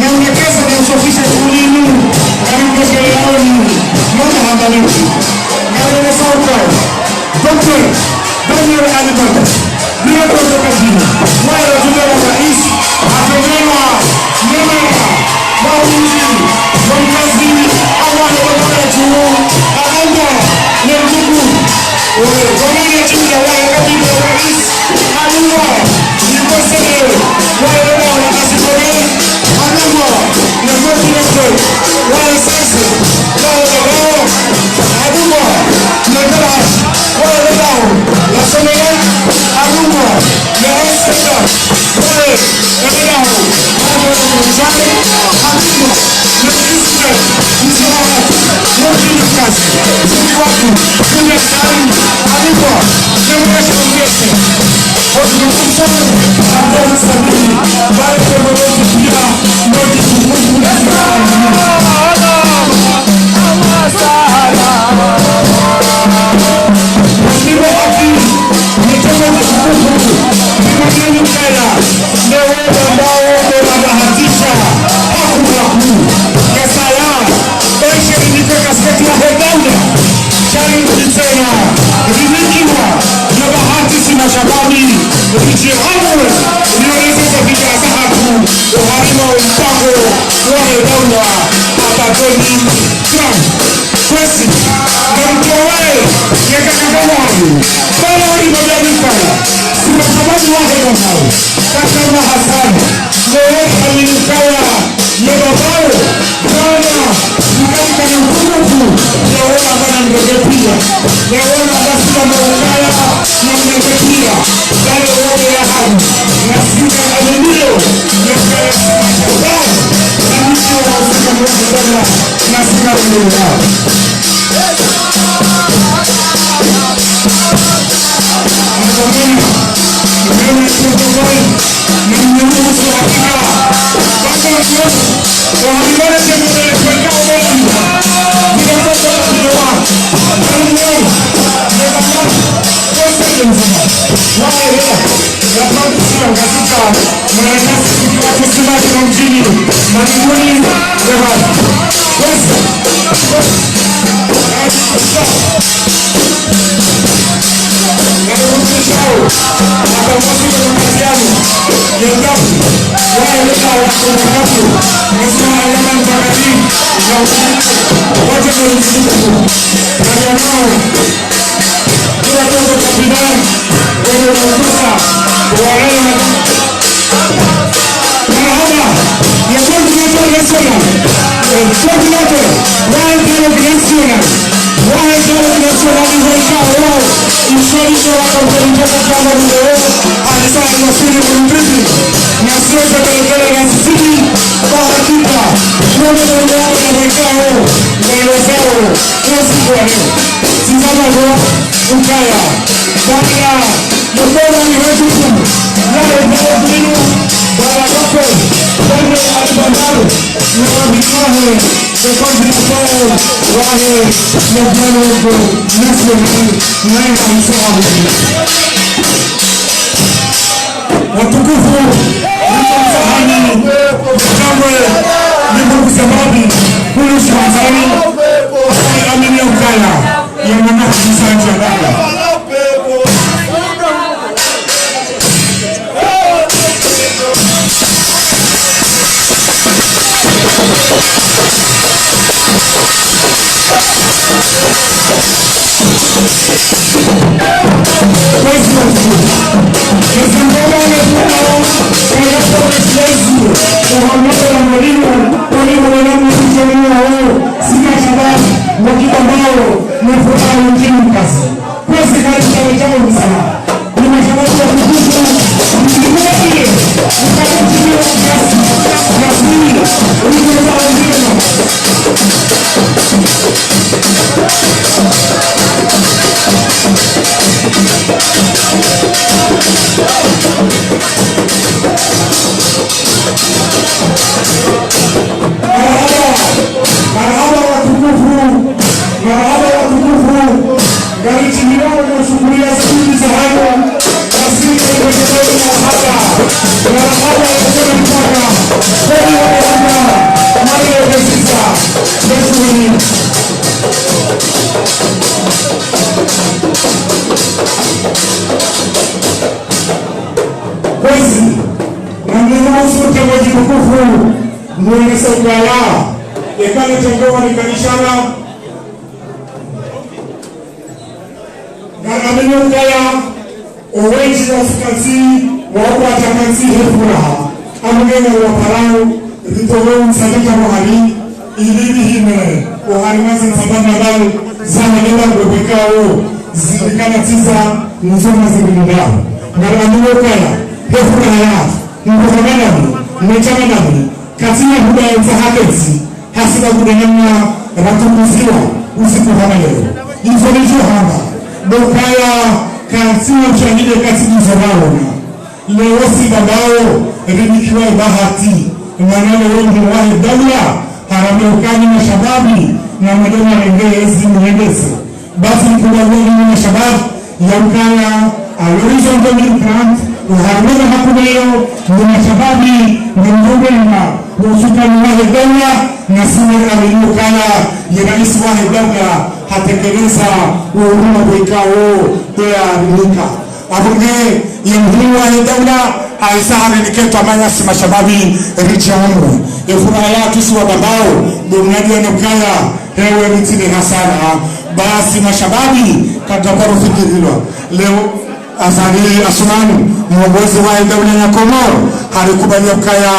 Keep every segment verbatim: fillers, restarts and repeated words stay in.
Namna kazi ya usafisha shulinu, kama mkoshele yaoni, mwana hamba nini. Ngapvo sauti. Docteur Daniel Alibaba, directeur de cabinet, waye tumbela rais, atemelwa, nemela, mawuzi, wamkazi, amwana babaya tu, agamba, nemtuku. Oye, kwa nini ya tumbela waye kabinda rais, alumwa, ni conseiller, waye leo, akasipone, agamba, ni coordinateur, waye sasa, waye leo, Adumwa, le P H, waye le daho, la semaine, adumwa, le inspecteur, waye le daho, Adumwa, le dix-sept, Mzawati, le Dinokas, le Kiwatu, le Mesari, adumwa, le Mwesha Mwesha. Sharti tsena, rinikiwa, na bahati si mashababi, ridjiamwe, rieleze fikira zahatru, oharumwa ompango wahe daula, hata Donald Trump. Kwezi, namtowe, yeka kaka wangu, bala uri babia mikaya, si mashababi wahe daula, kaka Mahasani, leo kaminikaya, Ye babao, bwana, nikanika na mtukufu, yaona bwana mndege pia. Yaona basi na maukaya, na mndege pia. Bale wote ya hamu. Na sika alimio, ya kaya sika shabao. Na mwisho wa sika mwisho bwana, na sika mwisho. Marahaba, ya coordinateur national, eh, coordinateur, wahe dialogue national, wahe dialogue national, ni weka wao, inshallah, wa kamfanyisha kama leo, alisa ya suli kumtribi, na sio za kelekele na sisiki, kwa hakika, tuone ndio wao ya weka wao, waelezao, kwa siku ya leo. Sizama kwa ukaya, bana, Mkono ni wetu tu. Yale ndio mbinu, bwana Doctor Daniel Alibaba, na wabidi wahe, the coordinator wahe, le dialogue national, naye hamsa wahe. Watukufu, niko msahani, mtambwe, niko msababisha, kulu shwanzani, amini ya ukaya. Ye mwana hadisa ya baba. Sina shababi, wakita mbao. Mdjini Mkazi. Kwezi kali shama shama msana. Ni mashama ya kukufu. Mdjini Mkazi. Marahaba, marahaba watukufu, marahaba watukufu. Ngari timiwa na shukuria shuhuli za hanyu. Basi, marahaba, marahaba ya kusema mpaka. Kweli wa marahaba, mali ya pesa, ya shuhuli. Kwezi, na mimi msuke wa jitukufu, mwene saukaya, ekale tengewa ni kanishana, na amini ukaya, owenji wa fikati, wa ukwata kansi he furaha, amgena wa parao, ritowe msadika wa hari, ili rihime, o hari mazi msadika wa hari, za manema ngwekao, zilikana tiza, nizoma zilindao. Na amini ukaya, he furaha ya, mkuhamanani, mechanganani, katina huda ya msahaketi, hasina kudenamna ratukuziwa usiku hama leo. Izo nizo hamba, ndo ukaya katina ushahidi kati nizo raona. Leo si babao, rinikiwa bahati, mana leo mhuu wahe daula, harambe ukani mashababi, na mwende mwarenge ezi mwendese. Basi mkubwa wengi ni mashababi, ya ukaya, à l'horizon deux mille trente, uharumene hakumelo, ni mashababi, ni mjumbenga, usukani wahe daula, na sina amini ukaya, ye raisi wahe daula, hatekeleza, uhuru wa ikao, pea nika. Abunge, ye mhuu wahe daula, haisa harinike twamaya si mashababi, rijamu. Ye furaha ya tusi wa babao, ndo mnadi ya nukaya, hewe mtile hasara. Basi mashababi, kadaparo fikirilwa. Leo, Azali Assoumani, mwongozi wahe daula ya Komoro, harikubali ukaya,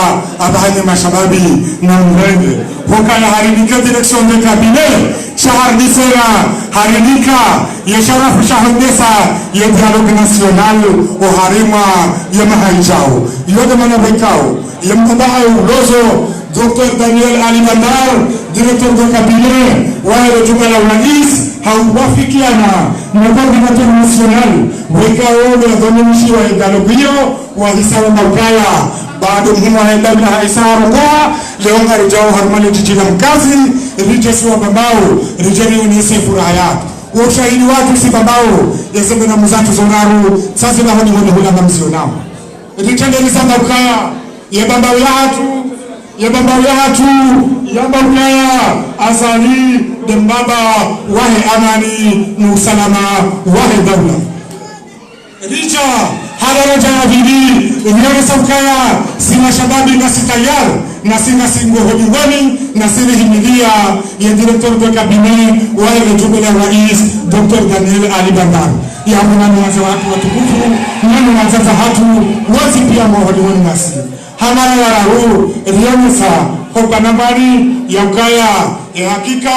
abahani mashababi, na mrenge. Hukaya harinike direction de cabinet, sha haridisera, harinika, ye sharafu sha hondesa, ye dialogue national, oharimwa, ye mahaijao. Yo de mana bekao, ye mtamba ulozo, Docteur Daniel Ali Bandar, directeur de cabinet, wahe le jumba la urais, hauwafikiana, na coordinateur national, wekao, le dhaminishiwa ye dialogue iyo, wahisa wa maukaya, bado mhuu wahe daula haisa harongoa, leo ngarijao harumwa le jiji la Mkazi, rije si wa babao, rije rionese furaha ya. Wo ushahidi watru si babao, yeze binamu zatru zo raru, sasa na honi honi hula mamzio nao. Rije ndelisa maukaya, ye babao ya hatru, ye babao ya hatru, ya maukaya, Azali, de mbaba, wahe amani, ni usalama, wahe daula. Rija, hadaraja ya pvili, rionesa ukaya, si mashababi ngasi tayari, na si ngasi ngohoni ngoni, na si rihimilia, ye directeur de cabinet, wahe le jumba la urais, Docteur Daniel Ali Bandar. Ya mwana ni waze watru watukufu, mwana ni wazaza hatru, wazi pia ngohoni ngoni ngasi. Hamara ya raru, rionesa, hoka nambari, ya ukaya, e hakika,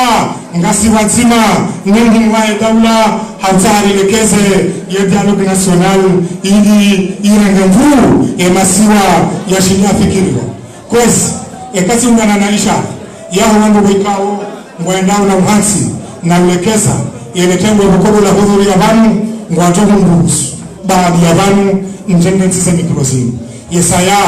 ngasi wadzima, ne mhuu wahe daula, hauta harilekeze, ye dialogue national, ili irenge nvuu, e masiwa, ya shili ya fikiriwa. Kwezi, e kasi ungana na isha, ya huwambo wikao, ngwendao na uhantsi, na ulekeza, ye letengwe bukodo la hudhuri ya pvanu, ngwato humbusu, baadhi ya pvanu, njenge ntsize mikrozini. Yesaya,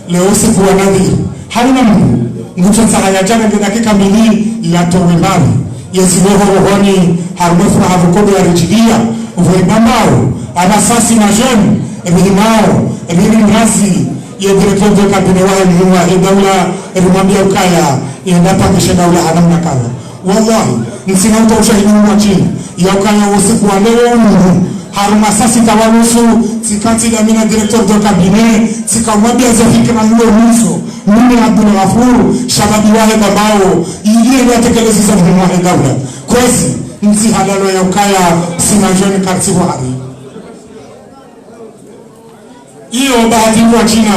leo usiku wa nadhiri. Hauna mndru, ngutsotsaha ya jana nge dakika mbili, yatowe mbali. Yezi roho rohoni, harumwa furaha vukodo ya rijilia, uvo ibambao, abasasi na jeune, rihimao, riri mrazi, ye directeur de cabinet wahe mhuu wahe daula, rimwambia ukaya, yenda pangishe daula ha namna kala. Wallahi, ntsina uta ushahidi mwa chini, ya ukaya wo usiku wa leo unu, harumwa saa sita wa nusu, tsika tsi damina directeur de cabinet, tsika mwambia ze fikira nilo mwiso, mimi Abdul Ghafour, shababi wahe babao, ili yende yatekeleze za mhuu wahe daula. Kwezi, ntsi halalo ya ukaya, sina jeune kartsi wari. Iyo bahati kwa china,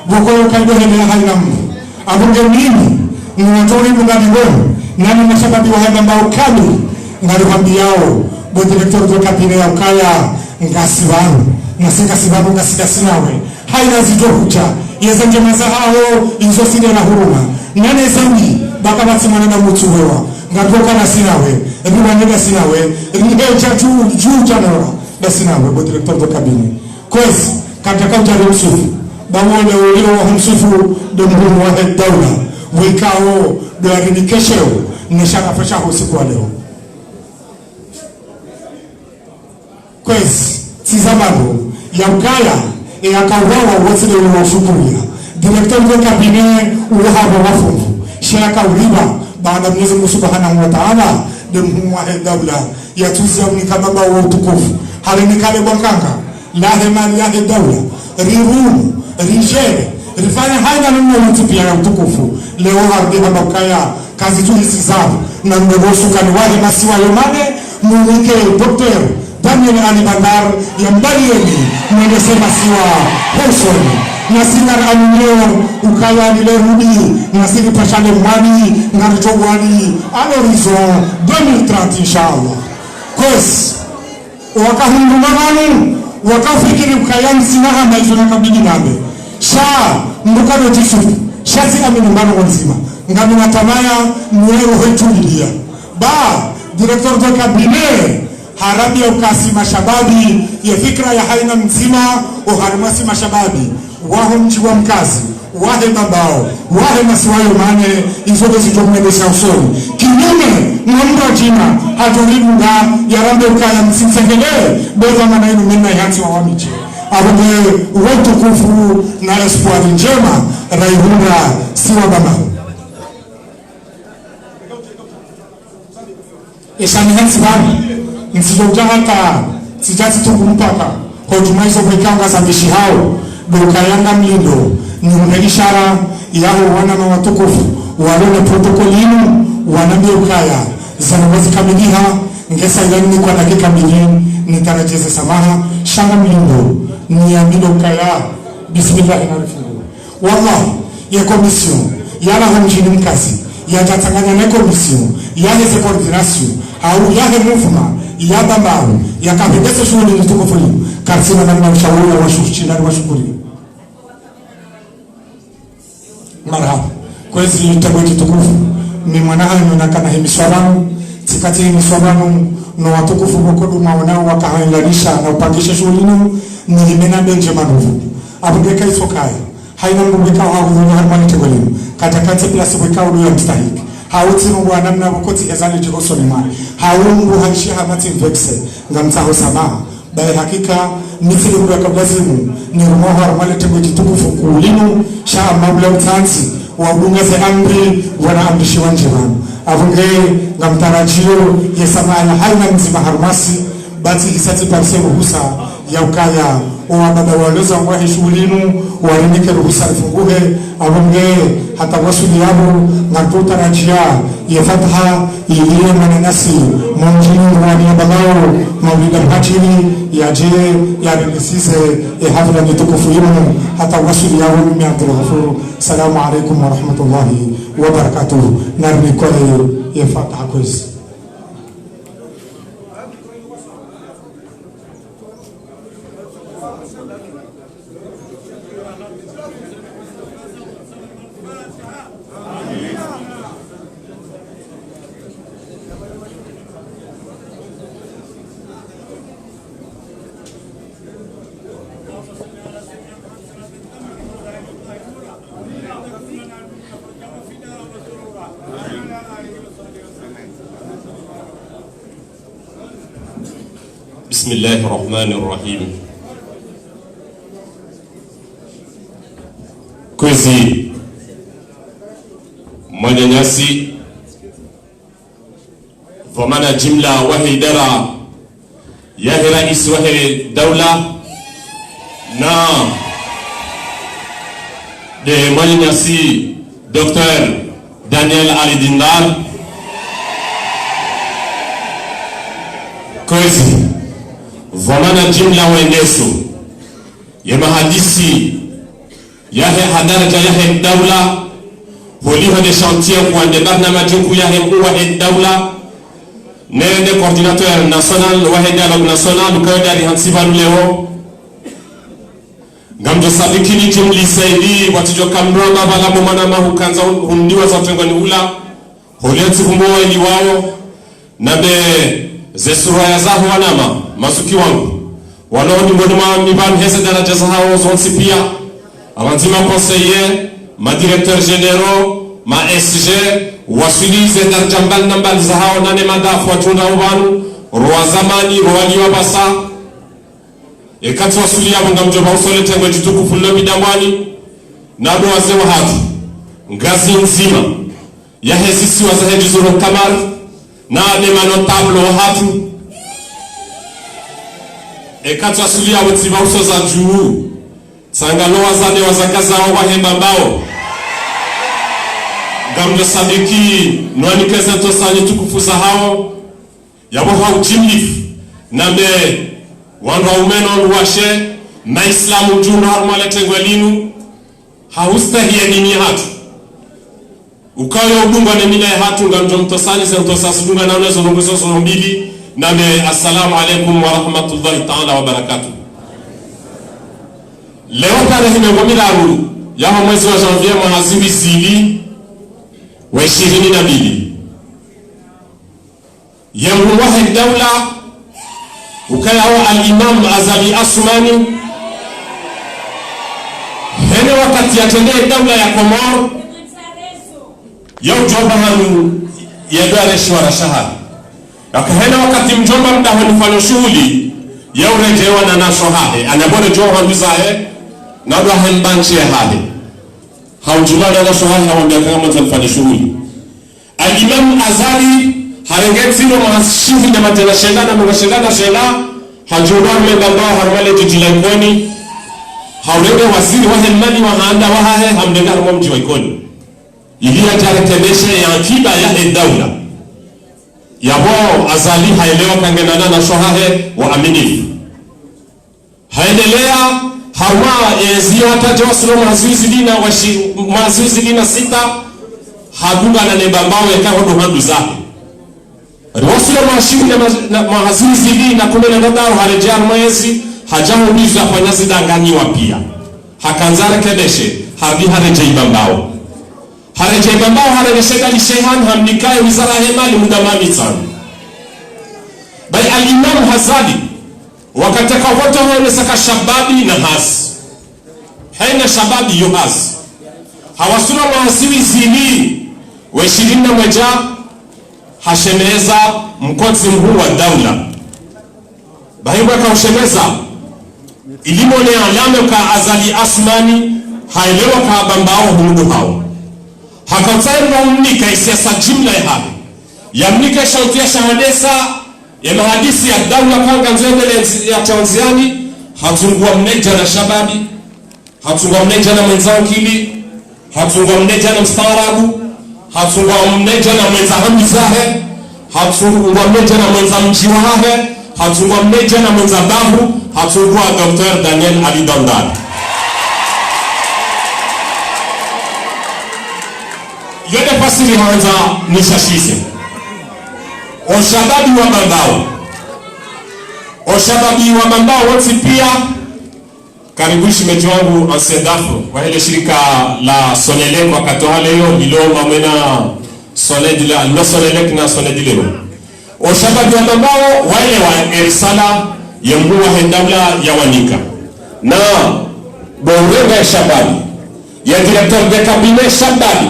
boko yo kaido hele ya haina mndru. Abunge mimi, ninatori mungani wenu, nani mashababi wahe babao kamili, ngari wambiao, Bo directeur de cabinet ya ukaya ngasi pvanu, nasi ngasi pvanu, ngasi, ngasi nawe. Haina zidjo hudja, yeza ndjema zahaho, izo sinde na huruma. Nane zambi, baka batsi mwana na mutsu wewa. Ngatsoka ngasi nawe, riwane ngasi nawe, rihedja dju, dju dja nora, ngasi nawe, bo directeur de cabinet. Kwezi, kadjaka udjari msufu, ba wole ulio wa msufu, ndo mhuu wahe daula, wikao, ndo arini kesheo, ne sharafa shaho siku wa leo. Kwezi, tsi za bado, ya ukaya, e yakauwawa wontsi le uwo shukuria. Directeur de cabinet, uwo hapvo wafungu. She yakauriba, baada Mwenyezi Mungu Subhanahu wa Ta'ala, ndo mhuu wahe daula, ya tuzi ya unika baba wa utukufu. Hale nikale bwankanga, lahe mali yahe daula, rirumu, rijere, rifanya haina namna yontsi pia ya utukufu. Leo harudi hamba ukaya, kazi tu hisi zabu, na mdogo sukani wahe masiwa yo mane, munike docteur Daniel Ali Bandar, ya mbali yeni, mwendese masiwa hosoni. Nasi ngari aminio, ukaya nile rudi, nasi ripashane mwani, ngari djo wali, à l'horizon deux mille trente, inshallah. Kwezi, wakahundru mabanu, wakafikiri ukaya ndzima hama izo nakabidi nambe. Sha, mbuka no jisufu, sha tsi amini mbano ndzima. Ngamina tamaya, niwe roho itulilia. Ba, directeur de cabinet, harambia ukasi mashababi, ye fikira ya haina mdzima, oharimwa si mashababi, waho mdji wa Mkazi, wahe Bambao, wahe masiwa yo mane, izo ndo zidjo mwendesa usoni. Kinyume, mwa mdru wa djina, hadjo ridunga, yarambe ukaya msimsengele, beza mana inu mina yantsi wa wamidje. Apvo nge, uwo utukufu na espoir ndjema, raihundra, si wa Bambao. Esha ni hantsi pvanu, ntsidjo udja hata, tsidja tsitungu mpaka, hodjuma izo pvwekao ngazambishihao, ndo ukaya ngamlindo, ni umhe ishara, yaho wana na watukufu, walo ne protokoli inu, wanambia ukaya, zana wazikamiliha, ngesa ilani ni kwa dakika mbili, nitaradjeze samaha, sha ngamlindo, ni ambindo ukaya, bismillahi na rifungu. Wallahi, ye commission, yalawa mdjini Mkazi, yadjatsanganya ne commission, yahe ze coordination, hau yahe mouvement, ya Bambao, yakapvendese shuhuli ni tukufu li, katsina namna ushauri wa shuhuli na wa shuhuli. Marahaba. Kwezi tebwe djitukufu, mi mwana hanyu nakana himiswa pvanu, tsikati himiswa pvanu, no watukufu wakodu maonao wakahainganisha na upangisha shuhuli nu, ni himena bendje manuvu. Apvo nge kaisokaya. Haina mdru wekao hahudhuria harimwa le tengwe linu, kadjakatsi place wekao ndo ya mstahiki. Hau tsi mdru wa namna pvo kotsi hezane djiko soni mwa. Hau mdru haishiha matsi mvekse, ngamtsaho samaha. Baye hakika, mi tsi le mdru ya kabla zimu, nirumo harimwa le tengwe djitukufu kuu linu, sha amma ula utsantsi, wa udunga ze amri, wana amrishiwa ndjema. Apvo nge, ngamtaradjio, ye samaha ya haina mdzima harumwasi, Basi isa tsiparise ruhusa ya ukaya, o wababa waloza ngwahe shuhuli nu, warinike ruhusa rifunguhe, apvo nge hata wasuli yapvo, ngatutarajia ye fatiha, iliye mwananyasi, mwanjini ngwani ya Bambao, Maulida Mhajiri, yaje, yarendesize, ye hafla ni tukufu inu, hata wasuli yapvo, mimi Abdul Ghafur. Salamu alaikum wa rahmatullahi wa barakatuh. Narinikole ye fatiha kwezi. بسم الله الرحمن الرحيم. Kwezi, mwananyasi, dhwamana jimla wahe idara yahe raisi wahe daula, na nde mwananyasi Docteur Daniel Ali Dindar. Kwezi, dhwamana jimla wendeso ye mahadisi yahe ha daraja yahe daula, holiho nde chantier kuwa nde barnamaji nkuu yahe mkuu wahe daula, Ne, ne coordinateur national wahe dialogue national, ukaya ndo ari hantsi pvanu leo. Ngamdjo sabikini jimlisa ili, watsidjo kamramba pvala bo mwanama hukandza hun-, hundiwa za tengwa ni ula. Holiantsi humbo wa ili wao. Nambe ze surwaya zaho wanama, mazuki wangu. Wano ni mboni mwa mibani heze daraja zahao zontsi pia. Apvandzi ma conseillers, ma directeurs généraux, ma S G, waswili ze daraja mbali na mbali zahao nane madafu watunda opvanu, rowa zamani, rowa liwa pvasa. Eka tsi waswili yapvo ngamdjo pva usole tengwe djitukufu lilo Midambwani, na ndo wazee wahatru. Ngazi ndzima. Yahe zisiwa zahe Djuzuru Kamar, na ne ma notables wahatru. Eka tsi waswili yapvo tsi pva uso za dju. Tsangalo wazade wazakazao wahe Bambao. Ngamdjo sabiki, nwanike ze ntsosa nyitukufu zahao. Yapvo ha ujimlifu, nambe, wandru waume no wandru washe, maislamu mdjumla harumwa le tengwe linu, ha ustahi ye dini yahatru. Ukaya udungwa ne mila yahatru, ngamdjo mtsosani ze ntsosa zidungana ne zo ndrongoo zo zo mbili, nambe, assalamu alaikum wa rahmatullahi ta'ala wa barakatuh. Leo tarehi mengo miraru yaho mwezi wa janvier mwaha zihwi zili na ishirini na mbili. Ye mhuu wahe daula, ukayao al-Imam Azali Assoumani, hene wakati yatrende daula ya Komori, ya udjo pvahanu ya dware shiwara shahahe. Yaka hene wakati mdjomba mdahoni fanyo shuhuli, ya uredjewa na nasho hahe, anabore djo handu zahe, na dwa hembanchi yahahe. Ha udjumla na nasho hahe, hawambia kanga mwandza mfanye shuhuli. Al-Imam Azali, harenge ndziro mwaha shihwi na madjana shenda na mengo shenda na shenda, hadjulwa harumwa Bambao harumwa le djidji la Ikoni, haurenge waziri wahe mali wa handa wahahe, hamrenga harumwa mdji wa Ikoni. Ili yadje yarekebeshe ye akiba yahe daula. Yapvo Azali haelewa kangena na nasho hahe wa aminifu. Haendelea, harumwa, eh, ziara tadje wasulo mwaha zihwi zili na washi-, mwaha zihwi zili na sita, hadungana ne Bambao yeka hondo handu zahe. Riwasulo mwaha shihwi na ma-, na mwaha zihwi zili na kume na ndraru haredjeya harumwa yezi, hadja hundizwa hafanya zidanganyiwa pia. Hakandza rekebeshe, harudi haredjeyi Bambao. Haredjeyi Bambao, haredjeyi Sheikh Ali Shehan, hamnika ye wizara yahe mali muda mwa mitsanu. Bahi al-Imam Azali, wakati yaka vote hone saka shababi na hazi. Haina shababi yo hazi. Hawasulo mwaha zihwi zili na ishirini na mwedja, hashemeza mkontsi mhuu wa daula. Bahi pvwaka ushemeza, ili mone alame ka Azali Assoumani, haelewa ka Bambao hunu hao. Hakautsaha mba umnika ye siasa jimla yahahe. Yamnika shantiya shahadesa, ye mahadisi ya daula kanga ndzwendele nzi-, ya tsandziani, hatsungwa mnedja na shababi, hatsungwa mnedja na mwendza ankili, hatsungwa mnedja na mstaarabu, hatsungwa mnedja na mwendza hambi zahe, hatsungwa mnedja na mwendza mdji wahahe, hatsungwa mnedja na mwendza bavu, hatsungwa Docteur Daniel Ali Dandar. Yo nde fasiri handza nishashize. Oshababi wa Bambao. Oshababi wa Bambao wontsi pia, karibu shemedji wangu ancien DAF, wahe le shirika la Sonelec wakati wa leo, lilo mamwena Sonedile-, no Sonelec na Sonedileo. Oshababi wa Bambao, waelewa ye risala ye mhuu wahe daula yawanika. Na, bo urenga ye shababi, ye directeur de cabinet shababi,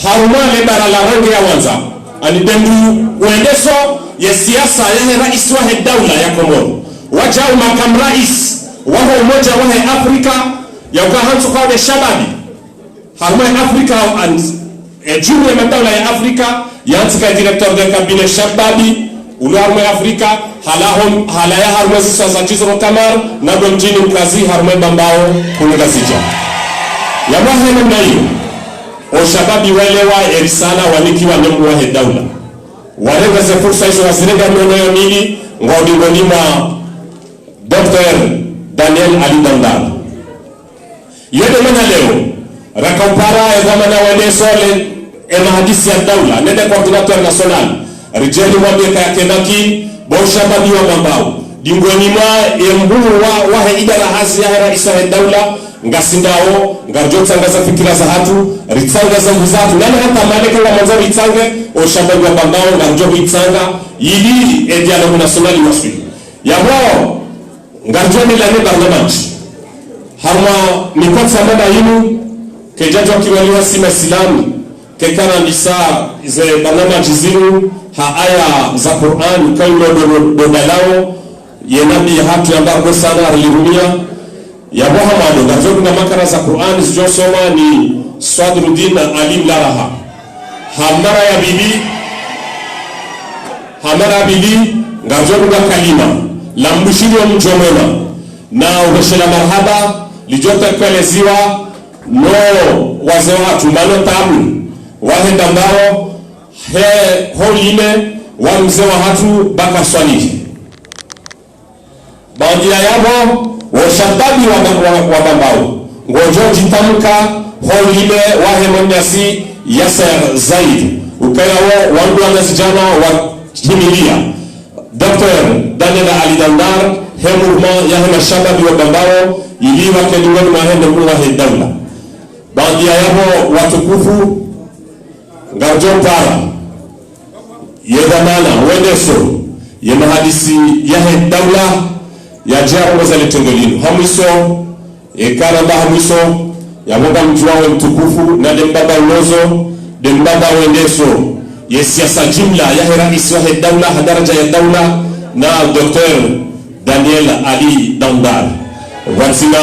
harumwa le bara la rangi ya wandza, ani dembu wendeso ye siasa yahe rais wahe daula ya Komoro. Wadjau makamu rais, waho umoja wahe Afrika, yauka hantsu kwa ye shababi. Harumwa ye Afrika and, eh, jumla ya madaula ya Afrika, yantsika directeur de cabinet shababi, ulo harumwa ye Afrika, hala hom-, hala ya harumwa zisiwa za Djuzuru Kamar, na ndo mdjini Mkazi harumwa Bambao, hunu Ngazidja. Yapvo hene mna iyo, oshababi waelewa ye risala wanikiwa ne mhuu wahe daula. Warenga ze fursa izo wazirenga miono ya mili, ngwa udingoni mwa Docteur Daniel Ali Dandar. Yo nde mana leo, raka upara ye dhwamana wendeso le, ye mahadisi ya daula, nende coordinateur national, Ridjeni mwambe ka yake makini, bo shababi wa Bambao. Dingoni mwa ye mhuu wa, wahe idara hazi yahe raisi wahe daula, ngasi ndawo, ngaridjo tsangaza fikira zahatru, ritsangaza ngu zahatru. Nani hata male ka ngamwandzo ritsange, o shababi wa Bambao, ngaridjo huitsanga, ili e dialogue national iwaswili. Yapvo, ngaridjo milane barnamaji. Harumwa mikotsa mada yinu, kedjadjo kibaliwa si maislamu, kekana ndisa ze barnamaji zinu, ha aya za Qur'an, kayilo do, do, do dalao, ye nabi yahatru yamba rwe sana arilirumia, yapvo hamado, ngaridjo dunga makara za Qur'an, zidjo somwa ni Swadruddin Ali Mlaraha. Ha mara ya pvili, ha mara ya pvili, ngaridjo dunga kalima, la mbushiri wa mdjo mwema, na uheshela marahaba, lidjo tekeleziwa, no wazee wahatru, manotabu, wahe Bambao, he, ho lime, wa mze wahatru, Bakar Swalihi. Baanda ya yapvo, wo shababi wa, wa, wa Bambao, ngwadjo djitamka, ho lime, wahe mwananyasi, Yasser Zaid. Ukaya wo, wandru wanazidjana, wa himilia. Docteur Daniel Ali Dandar, he mouvement yahe mashababi wa Bambao, ili wake dingoni mwahe ne mhuu wahe daula. Baanda ya yapvo watukufu, ngaridjo para ye dhwamana, wendeso, ye mahadisi yahe daula, yadje yarongoze le tengo linu. Ha mwiso, Eka namba ha mwiso, yapvo ngamdjuwa we mtukufu, na nde mbaba ulozo, nde mbaba wendeso ye siasa jimla yahe raisi wahe daula, ha daraja ya daula, na Docteur Daniel Ali Dandar. Pvwatsina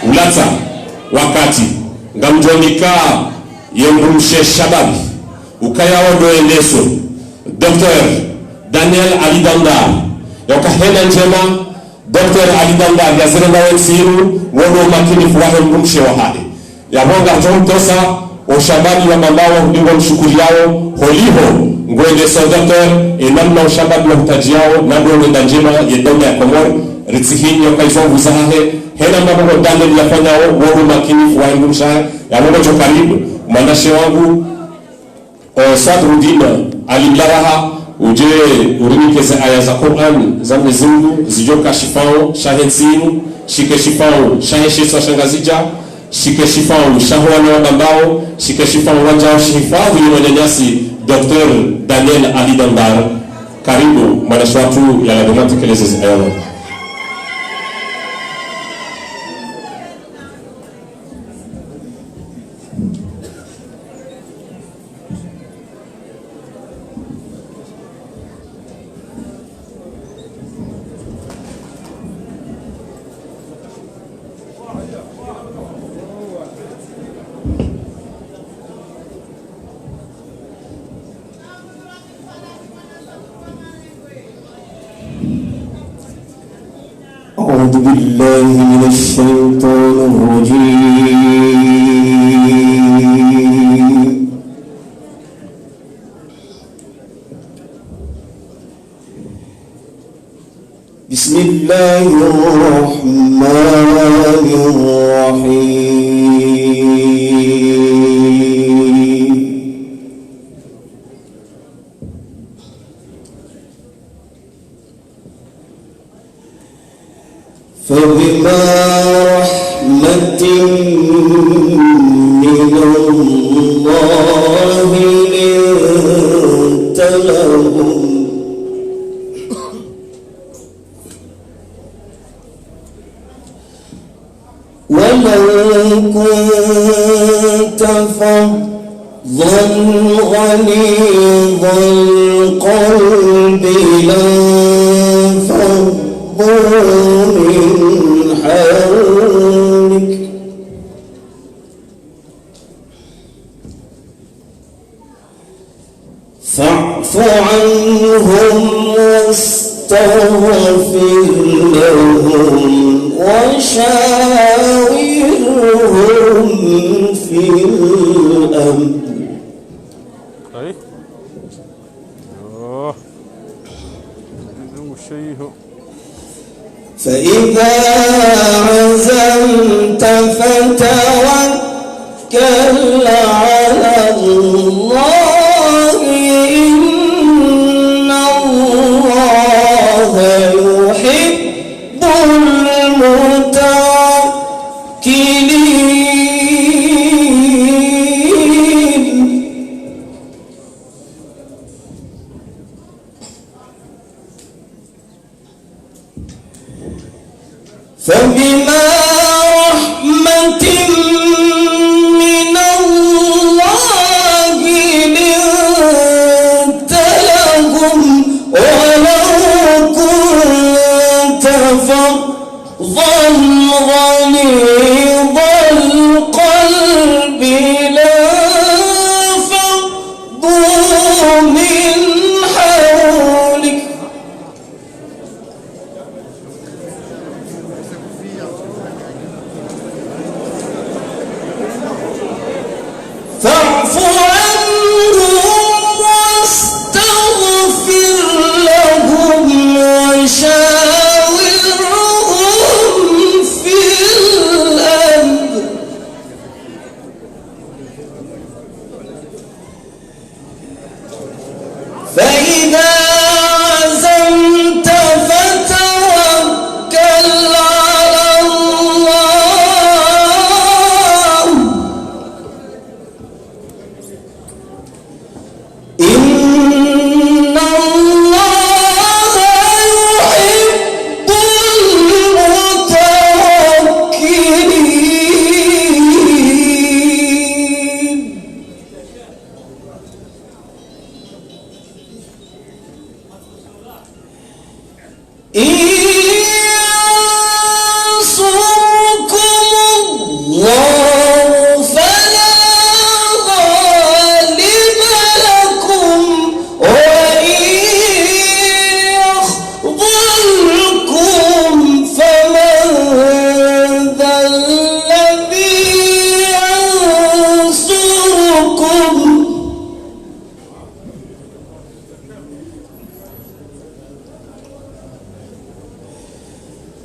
ulatsa wakati, ngamdjo nika ye mdrumshe shababi, ukaya wo ndo wendeso, Docteur Daniel Ali Dandar, yauka hena ndjema, Docteur Ali Dandar, yazire na wentsi inu, wo ndo umakinifu wahe mdrumshe wahahe. Yapvo ngaritsomtosa, o shababi wa Bambao, ndingo mshukuriyao, holiho, ngwendeso Docteur, e namna o shababi wa hutajiao, na ndo ngwenda ndjema, ye daula ya Komori, ritsihinyi, yauka izo nvu zahahe, hena mbaba ngo Daniel yafanyao, wo ndo umakinifu wahe mdrumshe wahahe, yapvo ngodjo karibu, mwanashe wangu, Eh, Sadruddin Ali Mlaraha, udje urinike ze aya za Qur'an za Mwenyezi Mungu, zidjo ka shifao shahe ntsi inu, shike shifao shahe shisiwa sha Ngazidja, shike shifao shaho wana wa Bambao, shike shifao wadjao shihifadhwi ye mwananyasi Docteur Daniel Ali Dandar. Karibu, mwanashe watru yalawe matekeleze ze aya. أعوذ بالله من الشيطان الرجيم. بسم الله الرحمن الرحيم. فبما رحمة من الله لنت لهم ولو كنت فظا غليظ القلب لانفضوا من حولك فاعف عنهم واستغفر لهم وشاورهم في الأمر. فإذا عزمت فتوكل على الله. إن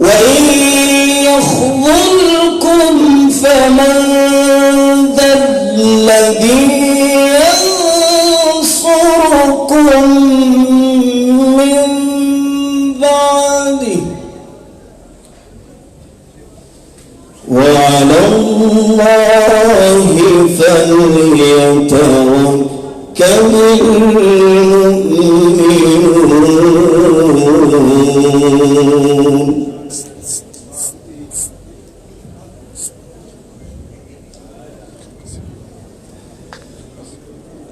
وإن يخذلكم فمن ذا الذي ينصركم من بعده وعلى الله فليتوكل المؤمنون.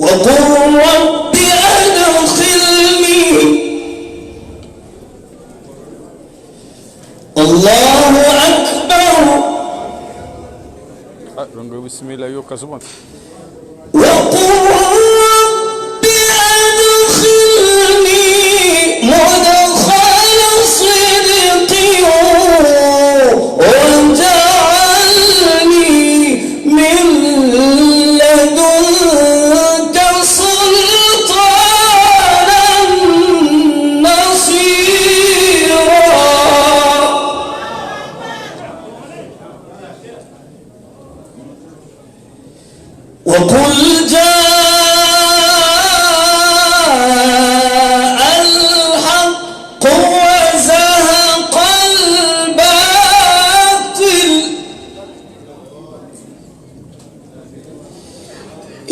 وقل رب أدخلني. الله أكبر. Ah, rongo bismillah yo kazuma. وقل رب أدخلني مدخل صدق واجعل لي من لدنك سلطانا نصيرا. وقل جاء الحق وزهق الباطل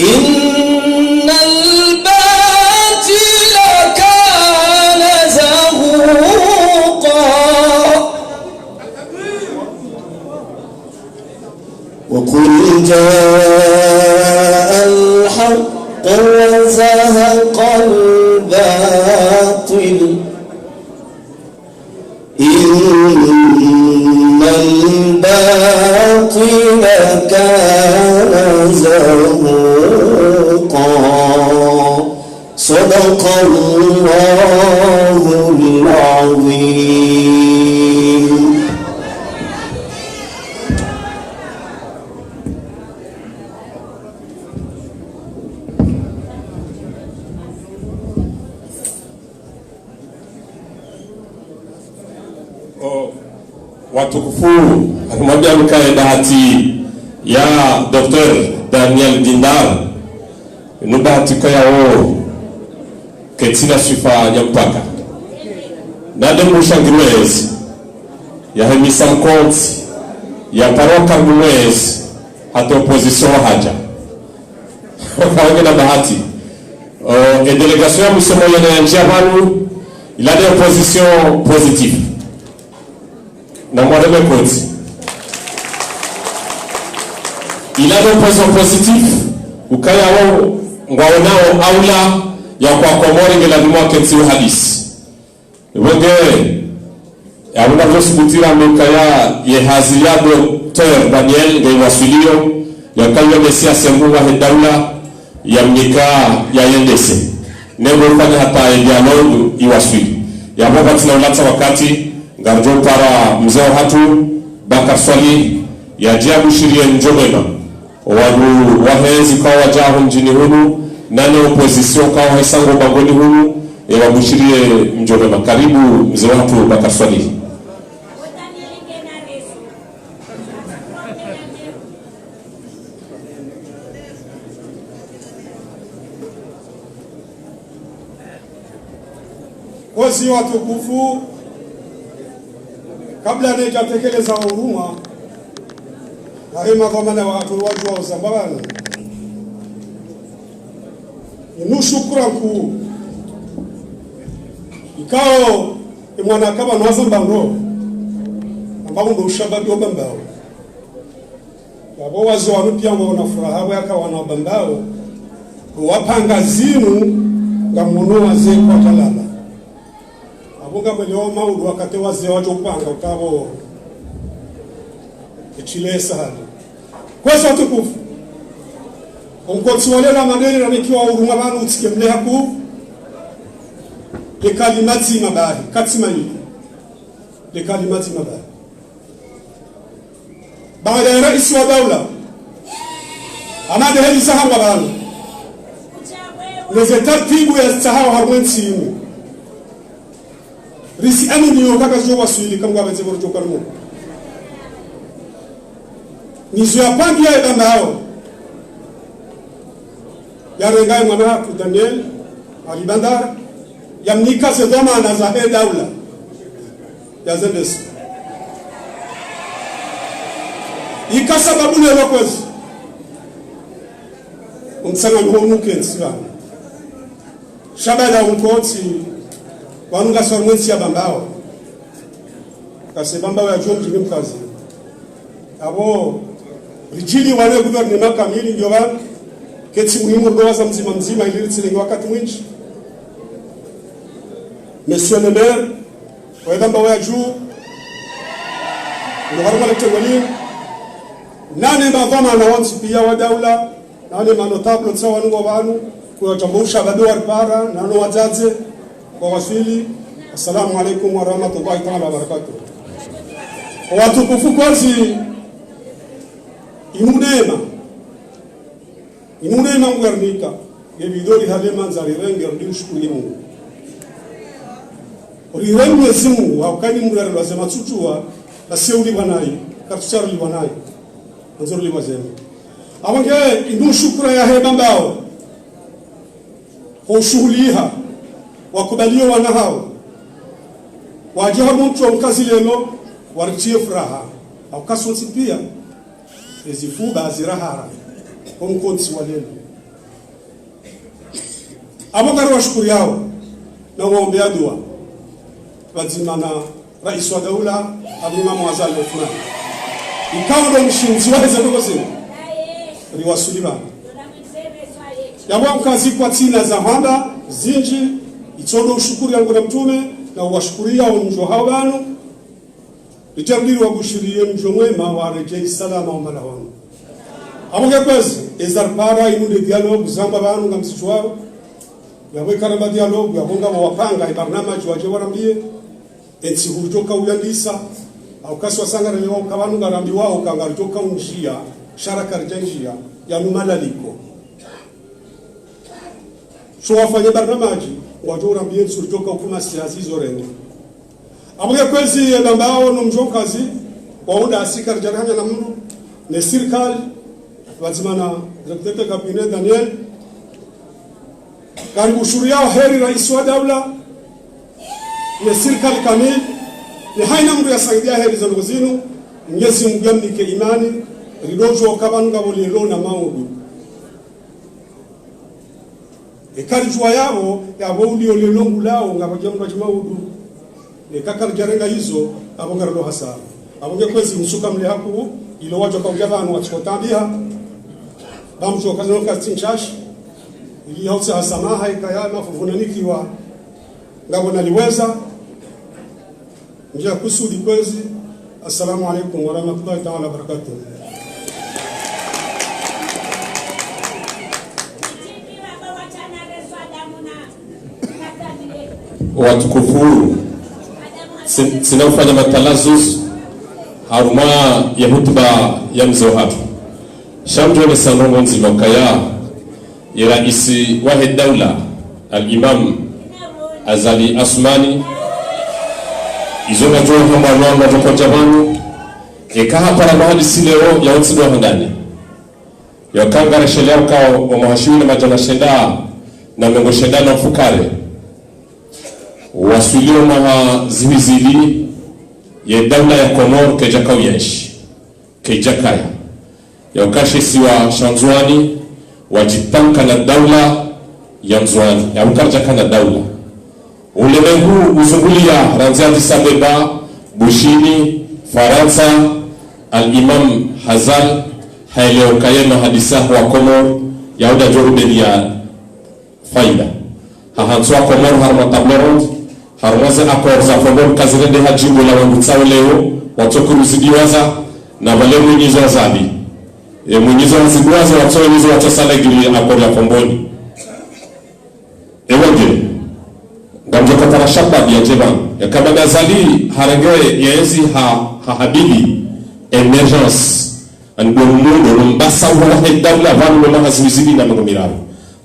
إن الباطل كان زهوقا. وقل جاء الحق وزهق الباطل إن الباطل كان زهوقا. صدق الله العظيم. O, watukufu, harimwambia mkaye bahati ya Docteur Daniel Dindar, inu bahati kaya o, ketsina swifa ya mpaka. Nade mshangirie mwezi, ya hemisa mkontsi, ya paro karibu mwezi, hata opposition wahaja. Wakaonge na bahati. Euh, e délégation ya msomo yana ya njia pvanu, il a des positions positives. Na mwareme koti. Il a des positions positives, ukaya wao ngwaonao aula ya kwa Komori nge lazimu waketsi uhadisi. Ipvo nge, ya una vyo sukutira mika ya ye hazi ya Docteur Daniel nge iwaswiliyo, ya kayo nesi ya sembu wa he daula, ya mnika ya yendese. Nengo ufanya hata ye dialogue iwaswili. Ya pvo pvatsina ulatsa wakati, ngarijo para mze wahatru, Bakar Swalihi, ya jia bushiriye mjo mwema. Wandru wahe ntsi kawaja ho mjini hunu, nane opposition kawahesango bangweni hunu, e wabushiriye mjo mwema. Karibu mze wahatru Bakar Swalihi. Kwezi watukufu, kabla neja tekeleza urumwa, nahema kwa mana wahatru wajua uzamba pvanu. Inu shukura nkuu. Ikao, e mwana kaba nwaza mbando. Amba undo ushababi obambao. Yapvo wazee wanu pia ngwaona furaha, waka wana wabambao, wapanga zinu, ngamono wazee kwajalala. Apvo ngamweleo maudu wakati wazee wajo upanga utapvo. Eshile sahali. Kwezi watukufu. Onkotsi wale la madeni na nikiwa uruma pvanu utsike mle haku. Le kalima dzima bahi, katsima ili. Le kalima dzima bahi. Baada ya raisi wa daula, amade heli sahamba pvanu. Neze tartibu ya sahao harumwa entsi inu. Risi ani niyo kaka zo waswili kamwe wapvendze pvo ridjo kalimu. Nizo yapvangiya ye Bambao. Yarenga ye mwana hatru Daniel Ali Bandar, yamnika ze dhwamana zahe daula. Yazendesa. Ika sababu leo kwezi. Umtsanganyio unu kentsi pvanu. Sha baada ya umkotsi, wanu ngasi harumwa entsi ya Bambao. Kase Bambao ya djuu mdjini Mkazi. Apvo, ridjiliwa ne gouvernement kamili ndjo pvanu, ketsi muhimu ndo waza mdzima mdzima ili ritsilenge wakati mwindji. Monsieur le maire, wa Bambao ya djuu, ndo harumwa le tengwe linu, nane madhwamana wontsi piya wa daula, nane manotable tsi wanu wa pvanu, kuya djambo usha bado waripara, nano wadzadze, kwa waswili. Assalamu alaikum warahmatullahi taala wabarakatuh. Watukufu kwezi, inu neema. Inu neema Mungu yarinika. Ye bidori hale mandza rirenge, rudi ushukuri Mungu. Rirenge Mwenyezi Mungu, hauka ni Mungu yarilwaze matsutsuwa, nasi ulipva nayi, katsutsarilipva nayi. Andzo rilipvwa zema. Apvo nge, inu shukura yahe Bambao. Ho ushuhuliha, wakubaliyo wana hawo. Wadje harumwa entsi ya Mkazi leo, waritriye furaha. Hauka sontsi piya, ezifuba zirahara, ho mkontsi wa leo. Apvo ngariwashukuriyao, na waombeya dua. Pvadzima na Raisi wa daula, Al-Imam Azali Assoumani. Ikao ndo mshindzi waheze ndrongoo zinu. Riwaswili pvanu. Yapvo Mkazi kwatsina za hamba, zindji, itsondo ushukuri yangu na mtrume, na uwashukuriya wo mdjo hawo pvanu. Ritsa rudi riwabushiriye mdjo mwema waredjeyi salama wo mahala wanu. Apvo nge kwezi, eza ripara inu nde dialogue zamba pvanu ngamzidjuwao. Yapvo ika ramba dialogue, yapvo ngapvo wapanga, ye barnamaji wadje warambiye. Entsi huridjo kauyandisa, hauka si wasangarelewa uka pvanu ngarambiwao uka ngaridjo kaundjiya, sha raka ridjandjiya, yanu malaliko. Sho wafanye barnamaji, ngwadjo urambiye ntsu ridjo kaukumasiya zizo rengo. Apvo nge kwezi ye Bambao no mdji wa Mkazi, waunda asika ridjarihanya na mdru, ne sirikali, pvadzima na directeur de cabinet Daniel, ngaribushuriyao heri raisi wa daula, ne sirikali kamili, ne haina mdru yasaidiya heri zandrongoo zinu, Mwenyezi Mungu yamnike imani, ridodjo uka pvanu ngapvo lelo na maudu. Eka ridjuwa yapvo, yapvo uliyo lelo ngulao, ngapvo djambo dji maudu. Neka karidjarenga izo, apvo ngarilo hasara. Apvo nge kwezi msuka mle haku, ilo wadjo kaudja pvanu watsiko tambiha. Ba mdjo kazi no kazi ntsashi. Ili yautsaha samaha ikaya mafuvuna nikiwa. Ngapvo naliweza. Ndja kusudi kwezi. Assalamu alaikum warahmatullahi taala wabarakatuh. Watukufu, tsi-, tsina ufanya matalazuzi harumwa ye hutuba ya mze wahatru. Sha mdjone sa ndrongoo ndzima ukaya, ye raisi wahe daula, Al-Imam Azali Assoumani, izo ngadjo hamba lwanga djo kodja pvanu, eka hapara mahadisi leo ya utsi ndo handani. Yaka ngareshelea ukao wa mwaha shiwi na madjana shenda na mengo shenda na mfukare. Waswili wo mwaha zihwi zili, ye daula ya Komori kaidja kauyenshi. Kaidja kaya. Yauka she isiwa sha Ndzuwani, wadjitamka na daula ya Ndzuwani. Yauka ridjaka na daula. Ulemengu uzunguliya randzi Addis Abeba, Bushini, Farantsa, Al-Imam Azali, haelewa ukaya ye mahadisi ya Komori, yaunda djo rubeliya faida. Hahantsi wa Komori harumwa table ronde, harumwa ze accord za Fomboni kazirende ha djimbo la wandru tsao leo, watsokuruzidiwaza, na pvale mwinyi zo wazabi. E mwinyi zo wazidiwaza, watsoenyi zo watsosalegili accord ya Fomboni. Ewe nge, ngamdjo katara shababi yadje pvanu. Yaka baba Azali harenge yezi ha, ha habili émergence. Ani ndo mundo, no mbasa uho wahe daula pvanu no mwaha zihwi zili na mengo miraru.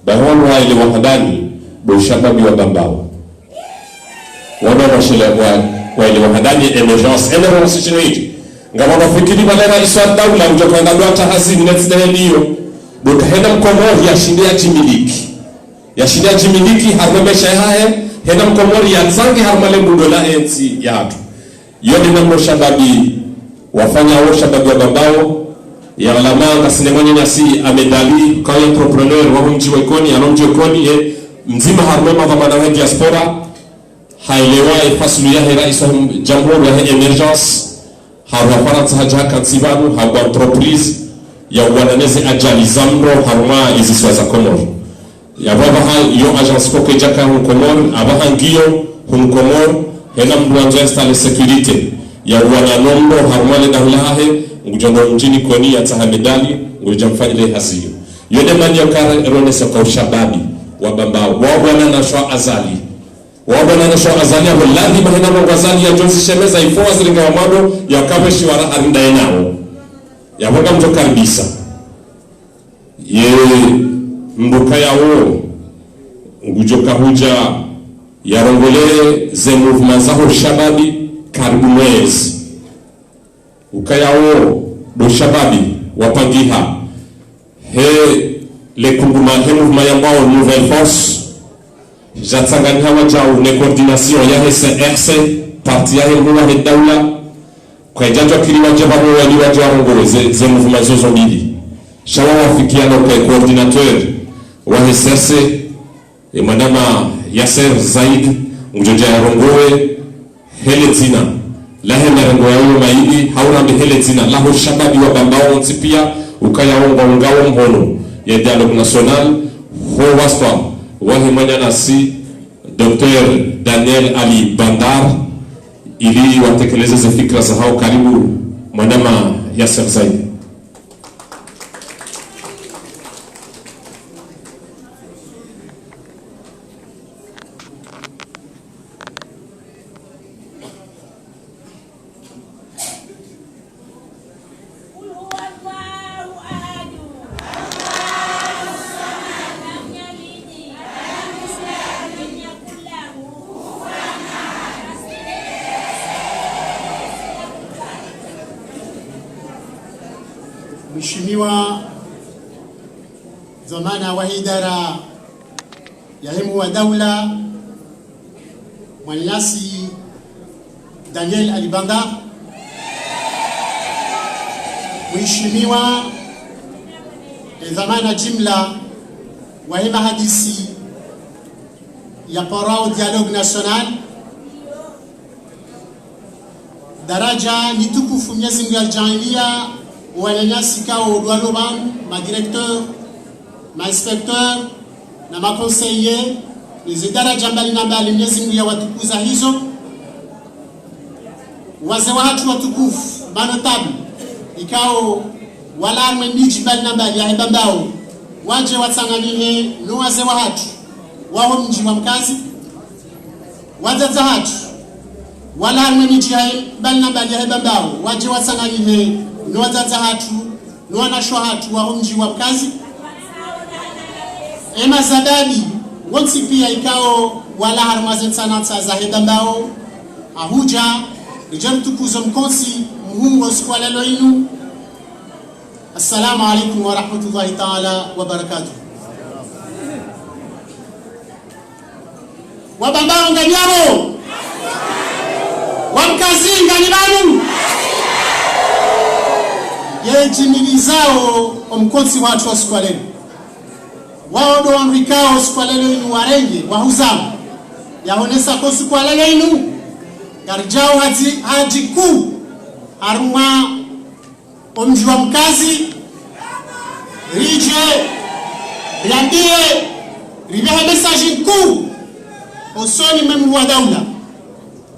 Bahi wanu waelewa handani, ndo ushababi wa Bambao. Wanu washile wa, waelewa handani émergence. Émergence shinu hindri? Ngapvo wafikiri pvale raisi wa daula udjo hwenda dua ta hazini ne tsi nde heli iyo. Donc hena mkomori yashinde yadjimiliki. Yashinde yadjimiliki harumwa maesha yahahe, hena mkomori yatsange harumwa le mbundo lahe ntsi yahatru. Yo nde namna shababi wafanya wo shababi wa Bambao, ya alama ngasina mwananyasi Ahmed Ali, kaye entrepreneur waho mdji wa Ikoni, yalo mdji wa Ikoni, ye mdzima harumwa madhwamana wa diaspora, haelewa ye fasulu yahe raisi wa jamhuri yahe émergence, harumwa Farantsa hadja hakantsi pvanu, hagwa entreprise ya uwana neze ajali za mdro harumwa ezisiwa za Komori. Yapvo apvaha yo agence koko idjaka hunu Komori, apvaha ngiyo hunu Komori, hena mdru wandzo installer sécurité ya uwana no mdro harumwa le daho lahahe, ngudjo ndo mdjini Ikoni yatsahe Ahmed Ali, ngudjo mfanyile hazi iyo. Yo nde mana yo kare ronesa ka ushababi wa Bambao, wa bwana na shwa Azali. Wa bwana na shwa Azali, apvo lazima hena mwangu Azali yadjo zishemeza ifo waziringa wa mwando, yakapveshiwa ra arinda yenao. Yapvo ngamdjo karibisa. Ye mbuka yawo, ngudjo kahudja, yarongole ze mouvement zaho shababi, karibu mwezi. Ukayawo ndo shababi wapangiha he le kunguma he mouvement yambwao Nouvelle Force, djatsanganyiha wadjau ne coordination yahe C R C, parti yahe mhuu wahe daula, kwa idjadjwa kiri wadje pvamwe wali wadje warongowe ze, ze mouvement zozo mbili. Sha wawafikiana uka ye coordinateur wahe C R C, e mwanama Yasser Zaid, ngudjo dja yarongowe hele dzina lahe marengo yayo mayili, hau rambe hele dzina laho shababi wa Bambao wontsi pia, ukayawo ngwaungao mhono ye dialogue national, ho wasitwa wahe mwananyasi Docteur Daniel Ali Bandar, ili watekeleze ze fikira zahao. Karibu, mwanama Yasser Zaid. Mheshimiwa dhwamana wa idara yahe mhuu wa daula, mwananyasi Daniel Ali Bandar, mheshimiwa, e, dhwamana jimla wahe mahadisi yaparao dialogue national, daraja litukufu Mwenyezi Mungu yalijaaliya wananyasi kao dwalo pvanu, ma directeur, ma inspecteur, na ma conseiller, ne ze daraja mbali na mbali Mwenyezi Mungu yawatukuza hizo. Wazee wahatru watukufu, ma notable, ikao walawa harumwa midji mbali na mbali yahe Bambao, wadje watsanganyihe no wazee wahatru waho mdji wa Mkazi. Wadzadze wahatru walawa harumwa midji yahe mbali na mbali yahe Bambao, wadje watsanganyihe no wadzadze wahatru, no wanashe wahatru waho mdji wa Mkazi. E mashababi wontsi pia ikao walawa harumwa ze ntsanantsa zahe Bambao, ahudja, ridje ritukuze mkontsi muhuu wo usiku wa leo inu. Assalamu alaikum wa rahmatullahi ta'ala wa barakatuh. Wa Bambao nganyi apvo? Wa Mkazi nganyi pvanu? Ye djimilizao o mkontsi wahatru wa usiku wa leo. Wao ndo wandru ikao usiku wa leo inu warenge, wahuzama. Yahonesa ko usiku wa leo inu, ngaridjao hadji, hadji kuu, harumwa o mdji wa Mkazi, ridje, riambiye, ripvehe message nkuu, osoni mwe mhuu wa daula,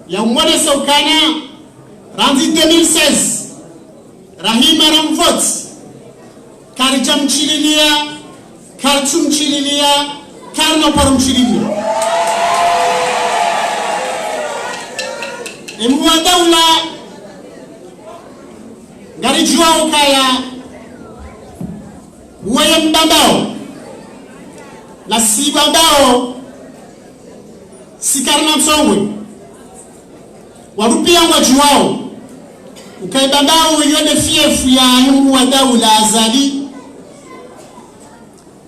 ya umwonesa ukana, randzi deux mille seize, rahima ramvoti, karidja mshililia, kartsu mshililia, karina uparo mshililia. E mhuu wa daula, ngaridjuao ukaya, weye Mbambao, na si Bambao, si karina msongwe. Wandru piya ngwadjuwao ukaya Bambao iyo nde fief ya Mhuu wa Daula Azali.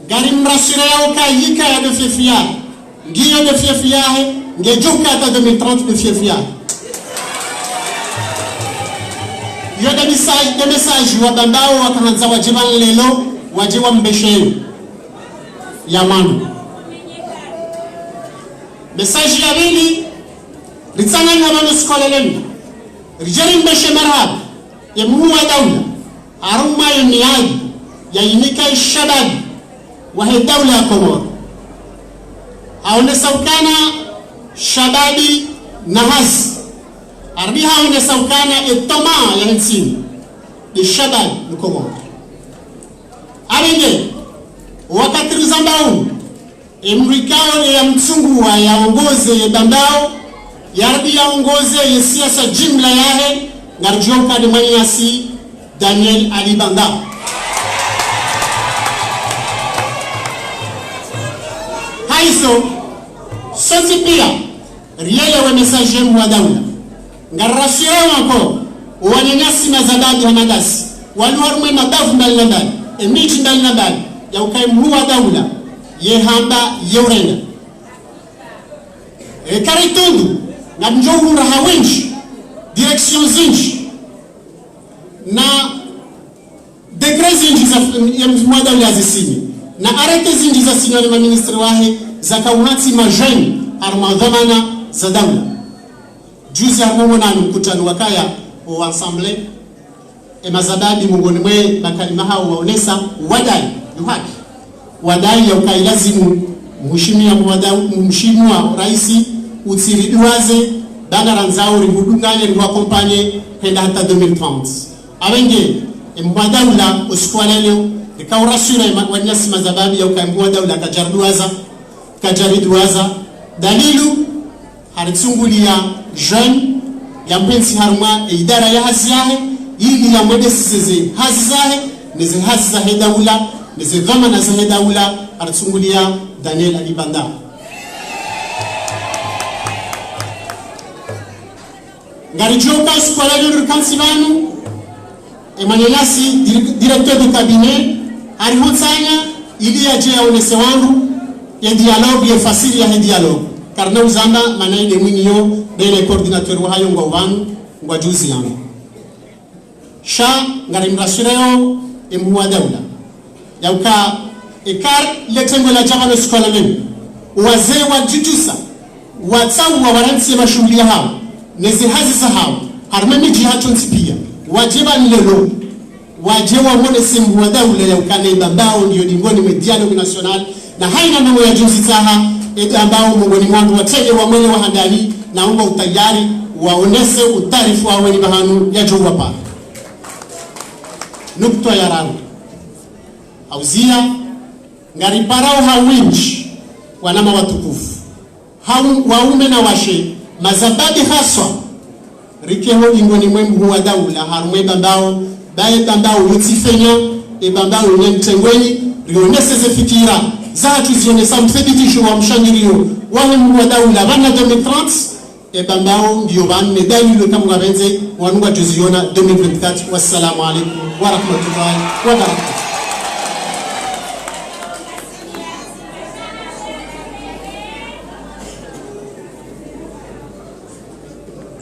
Ngarimrassureo ukaya yika ya nde fief yahe, ngiyo nde fief yahe, ngedjo uka hata deux mille trente nde fief yahe. Iyo nde message, nde message wa Bambao wakahandza wadje pvanu leo, wadje wambeshe. Ya mwando. Message ya pvili, ritsanganya pvanu siku wa leo, ridje rimbeshe marahaba ye Mhuu wa Daula, harumwa ye miadi yayinika ye shababi wahe daula ya Komori. Haonesa ukana shababi na hazi. Harudi haonesa ukana ye twamaa yahe ntsi ini nde shababi Mkomori. Apvenge, wakati rizamba unu, ye mdru ikao ye yamtsunguwa yaongoze ye Bambao, yarudi yaongoze ye siasa jimla yahe, ngaridjuwa ukaya nde mwananyasi Daniel Ali Banda. Hayizo, sontsi piya, rielewe message ye Mhuu wa Daula. Ngarirassureo ukaya, owananyasi mazababi hama ndasi, walo harumwa ye mabavu mbali na mbali, ye midji mbali na mbali, ya ukaya ye Mhuu wa Daula, ye hamba, ye urenga. Ye karitundu, ngamdjo uhundra ha windji, direction zindji, na décret zindji za, ye Mhuu wa Daula yazisinyi, na arrêté zindji zasinywa ne maministre wahe, zaka uhantsi majeunes harumwa dhwamana za daula. Juzi harumwa omwonano mkutano wakaya o assemblée, ye mazababi mongoni mwe makalima hawo waonesa, wadai, yo haki. Wadai ya ukaya ilazimu, mheshimiwa mwadau, mheshimiwa raisi, utsiriduwaze, bana randzao rihudunganye, rihu accompagner, hwenda hata deux mille trente. Apvenge, ye Mhuu wa Daula, usiku wa leo, rika urassuré ma-, wananyasi mazababi ya ukaya ye Mhuu wa Daula kadjariduwaza, kadjariduwaza. Dalilu, haritsunguliya jeune, yampventsi harumwa ye idara ya hazi yahe, ili yamwendeseze ze hazi zahe, ne ze hazi zahe daula, ne ze dhwamana zahe daula, haritsunguliya Daniel Ali Banda. Ngaridjuwa ukaya usiku wa leo rikantsi pvanu, ye mwananyasi dir-, directeur de cabinet, harihuntsanya, ili yadje yaonese wandru, ye dialogue, ye fasiri yahe dialogue. Karina uzamba, mana inde mwinyi yo, nde ye coordinateur wahayo ngwao pvanu, ngwadjuzi yangu. Sha, ngarimrassureo, ye Mhuu wa Daula. Ya ukaya, eka le tengwe ladja pvanu siku wa leo, wazee wadjitusa, watsauwa warantsi ye mashuhuli yahawo, ne ze hazi zahawo, harumwa ye midji yahatru ntsi piya, wadje pvanu leo, wadje wamonese Mhuu wa Daula ya ukaya ye Bambao ndiyo dingoni mwe dialogue national, na hayina ndrongoo yadjuzitsaha, ye Bambao mongoni mwa wandru watsenge wamwelewa handani, na wamba utayari, waonese utayarifu wawo ni pvahanu yadjo wapara. Nukta ya raru. Hauziya, ngariparao ha windji, wananya watukufu. Hau-, waume na washe, mazababi haswa, rike ho dingoni mwe Mhuu wa Daula, harumwa ye Bambao, ba ye Bambao yo tsi fenya, ye Bambao yo nyi mtengweni, rionese ze fikira zahatru zionesa mthibitisho wa mshangiriyo wahe Mhuu wa Daula, pvanu deux mille trente, ye Bambao ngiyo pvanu, ne dalilu kamwe ngapvendze, wanu ngwadjoziona deux mille vingt-quatre. Wassalamu alaikum wa rahmatullahi wa barakatuh.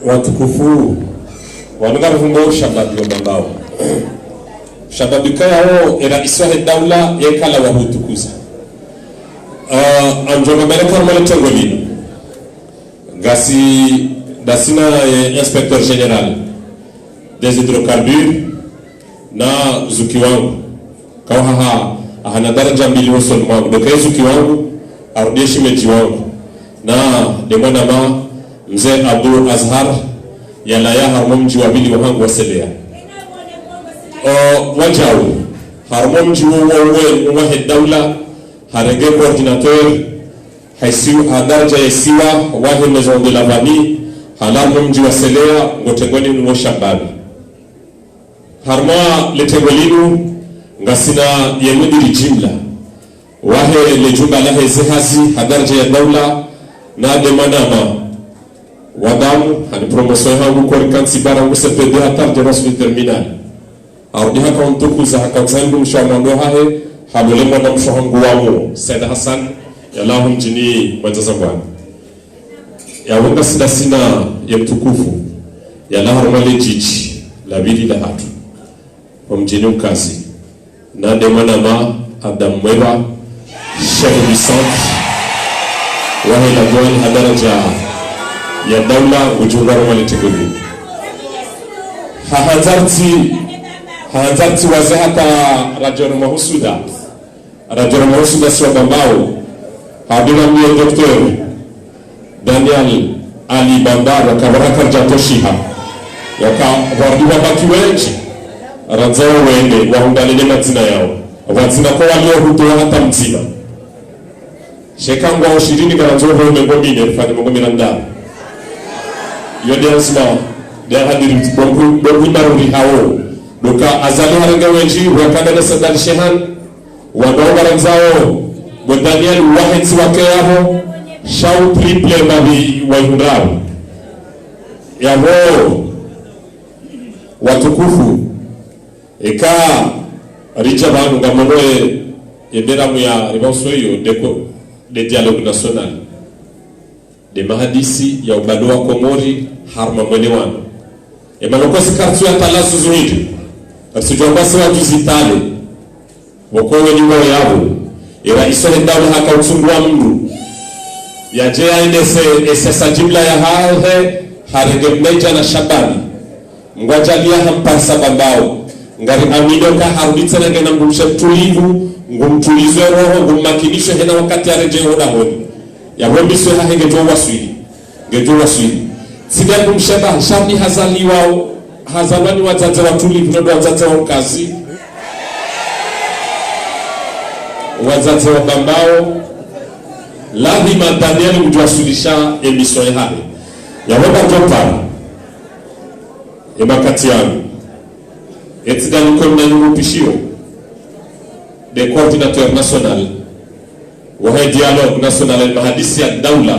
Watukufu, wanu ngapvo mbo shababi wa Bambao. Shababi kaya wo, ye raisi wahe daula, yekala wahutukuza. Ah, andjo ngambele harumwa le tengwe linu. Ngasi ndasi na, eh, inspecteur général des hydrocarbures, na zuki wangu. Kawahaha, ahana daraja mbili wosoni mwangu. Ndo kaye zuki wangu, harudi ye shemedji wangu. Na nde mwananya mze Abdou Azhar, yalawa harumwa mdji wa pvili wahangu wa Seleya. O, wadjau, harumwa mdji wo, wo, wo, wahe daula, harenge coordinateur, ha isiwa, ha daraja ya isiwa, wahe Maison de la Vanille, halawa harumwa mdji wa Seleya, ngo tengweni nuwo shababi. Harumwa le tengwe linu, ngasina ye mudiri jimla wahe le jumba lahe ze hazi, ha daraja ya daula, na nde mwananya Wadamu, hani promotion hangu kori kantsi bara ngu C P deux hata ridje rasuli terminale. Harudi haka untukuza haka utsangu mshe wa mwando hahe, halole mwana mshe hangu wa mu, Said Hassan, yalawa ho mdjini Mwandza Zangwana. Yapvo ngasi ndasi na ye mtukufu, yalawa harumwa le djidji la pvili la hatru, ho mdjini Ukazi. Na nde mwanama Adam Mweba, chef du centre wahe la douane ha daraja ya daula, ngudjunga harumwa le tengoni. Hahandza ritsi, hahandza ritsi waze hata radjo na mahusuda. Radjo na mahusuda si wa Bambao. Hadina mie docteur Daniel Ali Bandar, waka pvwa karidja toshiha. Waka pvwa ridjuwa baki wendji. Randza wende, wahundra lele madzina yawo. Pvadzima ko walio hutowa hata mdzima. Sheka ngwao shirini ngarandzo ho mengo mine, rifanye mengo mine na ndraru. Yo nde anzma, nde ahadiri, bongu, bongu maruri hawo. Nduka Azali harenge wendji, wakanda na Sadali Shehan. Wandru ngarandzao, bo Daniel wahetsi wake yapvo, sha u triple mbapvi wahundrao. Yapvo, watukufu, eka ridja pvanu ngamono ye, ye beramu ya ripvauso iyo, ndeko, nde dialogue national. Nde mahadisi ya ubado wa Komori harumwa mwelewano. Ye malokozi karitsu ya talazu zuhidi. Karitsu djuwa mbasi wadjuzi tale. Woko weni wo yapvo. Ye raisi wahe daula haka utsungwa mndru. Yadje yaendese, ye siasa djimla yahahe, harenge mnaidja na shabani. Ngwadjaliya hamparisa Bambao. Ngari amini oka harudi tsena ngena mdrumshe mtulivu, ngumtulizo roho, ngummakinisho hena wakati yaredjei ho dahoni. Yapvo miswe hahe ngedjo waswili. Ngedjo waswili. Tsi nde mdrumshe ba, sha mi hazaliwa, hazalwa ni wadzadze watulivu, ndo wadzadze wa Ukazi. Wadzadze wa Bambao. Lazima Daniel ngudjo waswilisha ye miswe yahahe. Yapvo ba djo para. Ye makati yanu. Etsi Daniel ko mna nyungu pishiyo. Nde coordinateur national wahe dialogue national, ye mahadisi ya daula,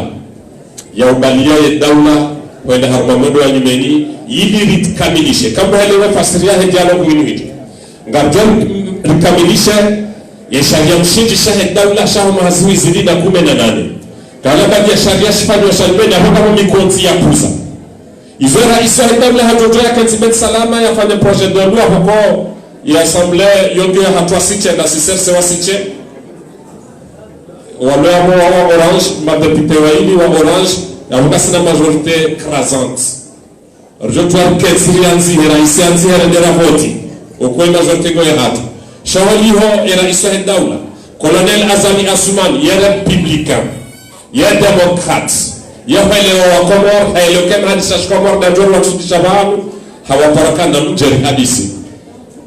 ya ubaliya ye daula, hwenda harumwa mwendo wa nyumeni, ili rikamilishe. Kamba hele wa fasiri yahe dialogue winu hidi. Ngaridjo rikamilishe, ye sharia mshindzi shahe daula shaho mwaha zihwi zili na kume na nane. Kala baadhi ya sharia shifanywa sha nyumeni, apvo kama mikontsi ya puza. Izo raisi wahe daula hadjodjo yakentsi Beit Salam yafanye projet de loi hoko ye assemblée yo ngiyo ya hatru wasitse na si C R C wasitse. Walo yapvo wa, wa Orange, madéputé waili wa Orange, yapvo ngasina majorité écrasante. Ridjo djuwa rikentsi riandzihe, raisi andzihe rende ravoti. Okwenda majorité ngo ya hatru. Sha waliho ye raisi wahe daula, Colonel Azali Assoumani, ye républicain. Ye démocrate, ye hwelewa wa Komori, haelewa ke mahadisi ya shikomori, ndadjo watsudisha pvanu, hawaparaka na mdjeri hadisi.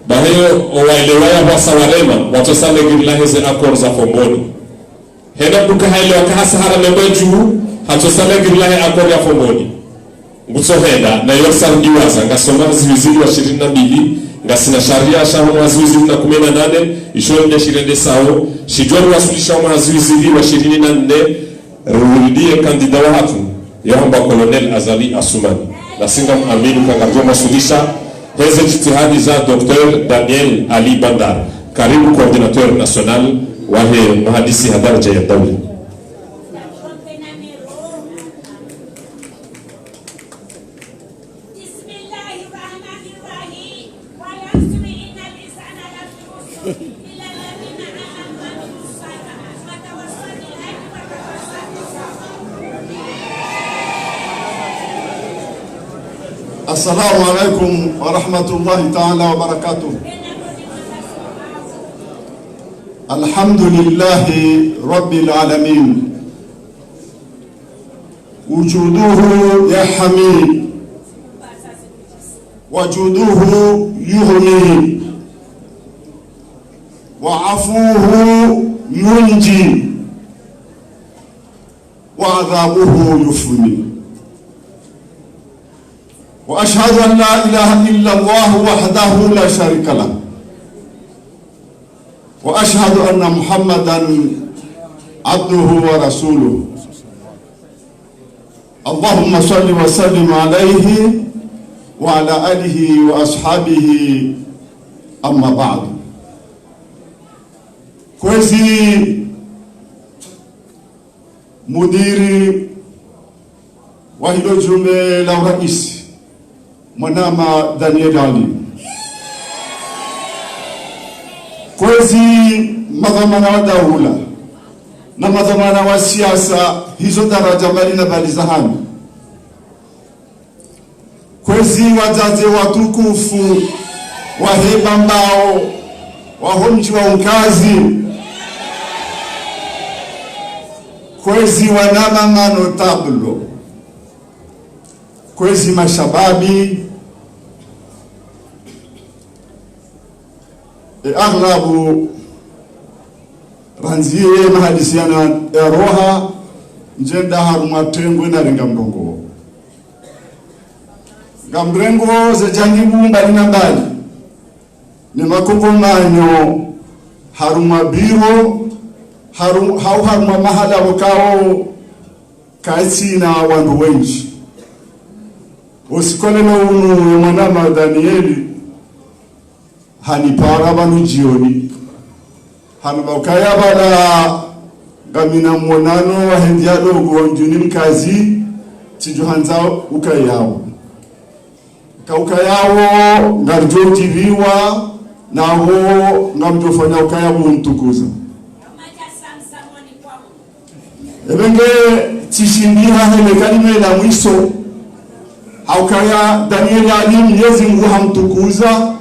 Baheyo, owaelewa yapvo wasa warema, watsosa legiri lahe ze accord za Fomboni. Hena mdru ka haelewa ka hasa hara lembe dju, hatsosa legiri lahe accord ya Fomboni. Ngutsohenda, na yo sa ndiwaza, ngasoma zihwi zili wa shirini na mbili, ngasina sharia shaho mwaha zihwi zili na kume na nane, isho nde shirende sawo, shidjo riwaswilisha mwaha zihwi zili wa shirini na nne, riwulidiye kandida wahatru, yahambwa Colonel Azali Assoumani. Nasi ngam amini ka ngaridjo mwaswilisha, heze djitihadi za docteur Daniel Ali Bandar, karibu coordinateur national wahe mahadisi ha daraja ya daula. بسم الله الرحمن الرحيم. والعصر إن الإنسان لفي خسر إلا الذين آمنوا وعملوا الصالحات وتواصوا بالحق وتواصوا بالصبر. السلام عليكم ورحمة الله تعالى وبركاته. الحمد لله رب العالمين. وجوده يحمي، وجوده يغني، وعفوه ينجي، وعذابه يفني. وأشهد أن لا إله إلا الله وحده لا شريك له، وأشهد أن محمدا عبده ورسوله. اللهم صل وسلم عليه وعلى آله وأصحابه، أما بعد. Kwezi mudiri wa hilo jumba la urais, mwanama Daniel Ali. Kwezi madhwamana wa daula na madhwamana wa siasa, hizo daraja mbali na mbali za hanyu. Kwezi wadzadze watukufu wahe Bambao, waho mdji wa Unkazi. Kwezi wanamama notable. Kwezi mashababi. E aghlabu, randzi ye mahadisi yana ya roha, ndjenda harumwa tengwe na renga mrongoo. Ngamrengo ze janibu mbali na mbali, ne makongomanyo harumwa biro, haru-, hau harumwa mahala wokao katsina wandru wendji. Osikolelo unu ye mwanama Danieli, hanipara pvanu jioni. Hamba ukaya pvala ngamina mwonano wahe dialogue wa mdjuni Mkazi, tsidjo handza ukaya wo. Ka ukaya wo, ngaridjo udjiviwa, na wo ngamdjo fanya ukaya wo mtukuza. Ebe nge tsishindiha hele kalima la mwiso. Haukaya Daniel Ali Mnyezi Mngu hamtukuza.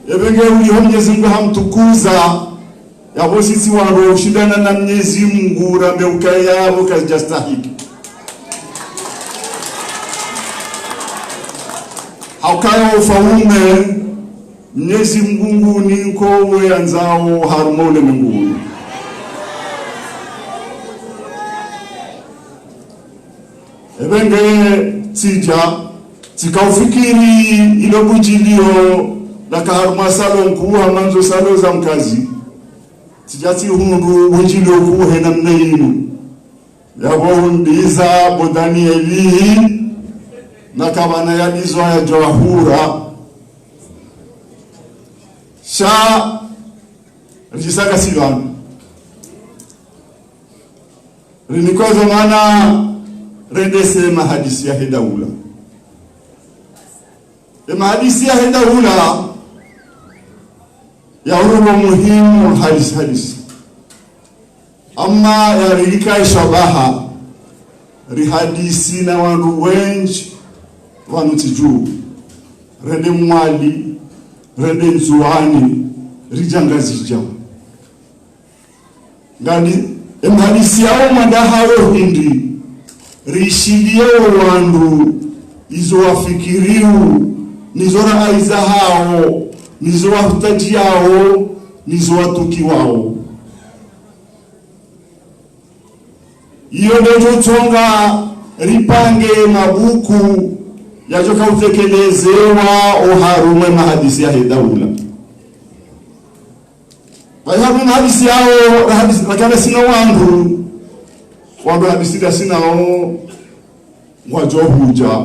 Ebe nge uliho Mnyezi Mngu hamtukuza. Yapvo sisi wandru ushindana na Mnyezi Mngu rambe ukaya yapvo kazidjastahiki. Haukaya ufaume Mnyezi Mngu ngu niko we yandzao harumwa ulemengu unu. Ebe nge tsidja, tsikaufikiri ilo budjilio laka harumwa salo nkuu hama ndzo salo za Mkazi. Tsidja tsihundru budjilio kuu he namna inu. Yapvo undiza bo Danieli, na kapvana yadizwa yadjo hura. Sha, ridjisaka si pvanu. Rinikwa dhwamana rendese mahadisi yahe daula. E mahadisi yahe daula ya urongo muhimu halisi halisi. Amma yarilika ishabaha, rihadisi na wandru wendji pvanu ntsi dju. Rende Mwali, rende Ndzuwani, ridja Ngazidja. Ngani, e mahadisi yawo mwanda hawo hindri, rishiliye wo wandru, izo wafikiriyo, nizo raayi zahawo, nizo wahutadjiyawo, nizo watukiwawo. Iyo ndedjo tsonga ripange mabuku yadjo kautekelezewa oharumwa e mahadisi yahe daula. Pvayi harumwa mahadisi yawo, rahadisi, rakana sina wandru, wandru hadisi nda sinawo, ngwadjo hudja.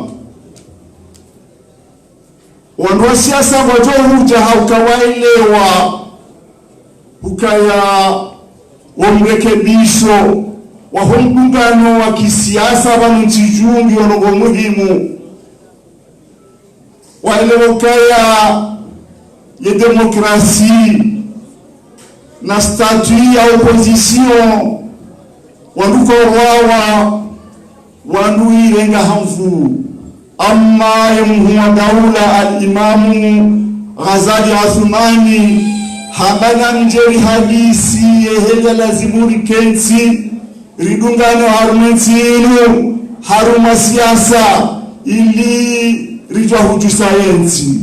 Wandru wa siasa ngwadjo hudja hauka waelewa, hukaya wo mrekebisho waho mdungano wa kisiasa pvanu ntsi dju ngi wonongo muhimu. Waelewa ukaya ye demokrasi na statut ya opposition, wandru kwa wawa, wandru irenga ha nvu. Amma ye mhuu wa daula al-Imamu Ghazali Assoumani, hamba namdje rihadisi ye heli ya lazimu rikentsi, ridungane harumwa entsi inu, harumwa siasa, ili ridjuwa hudjusa yentsi.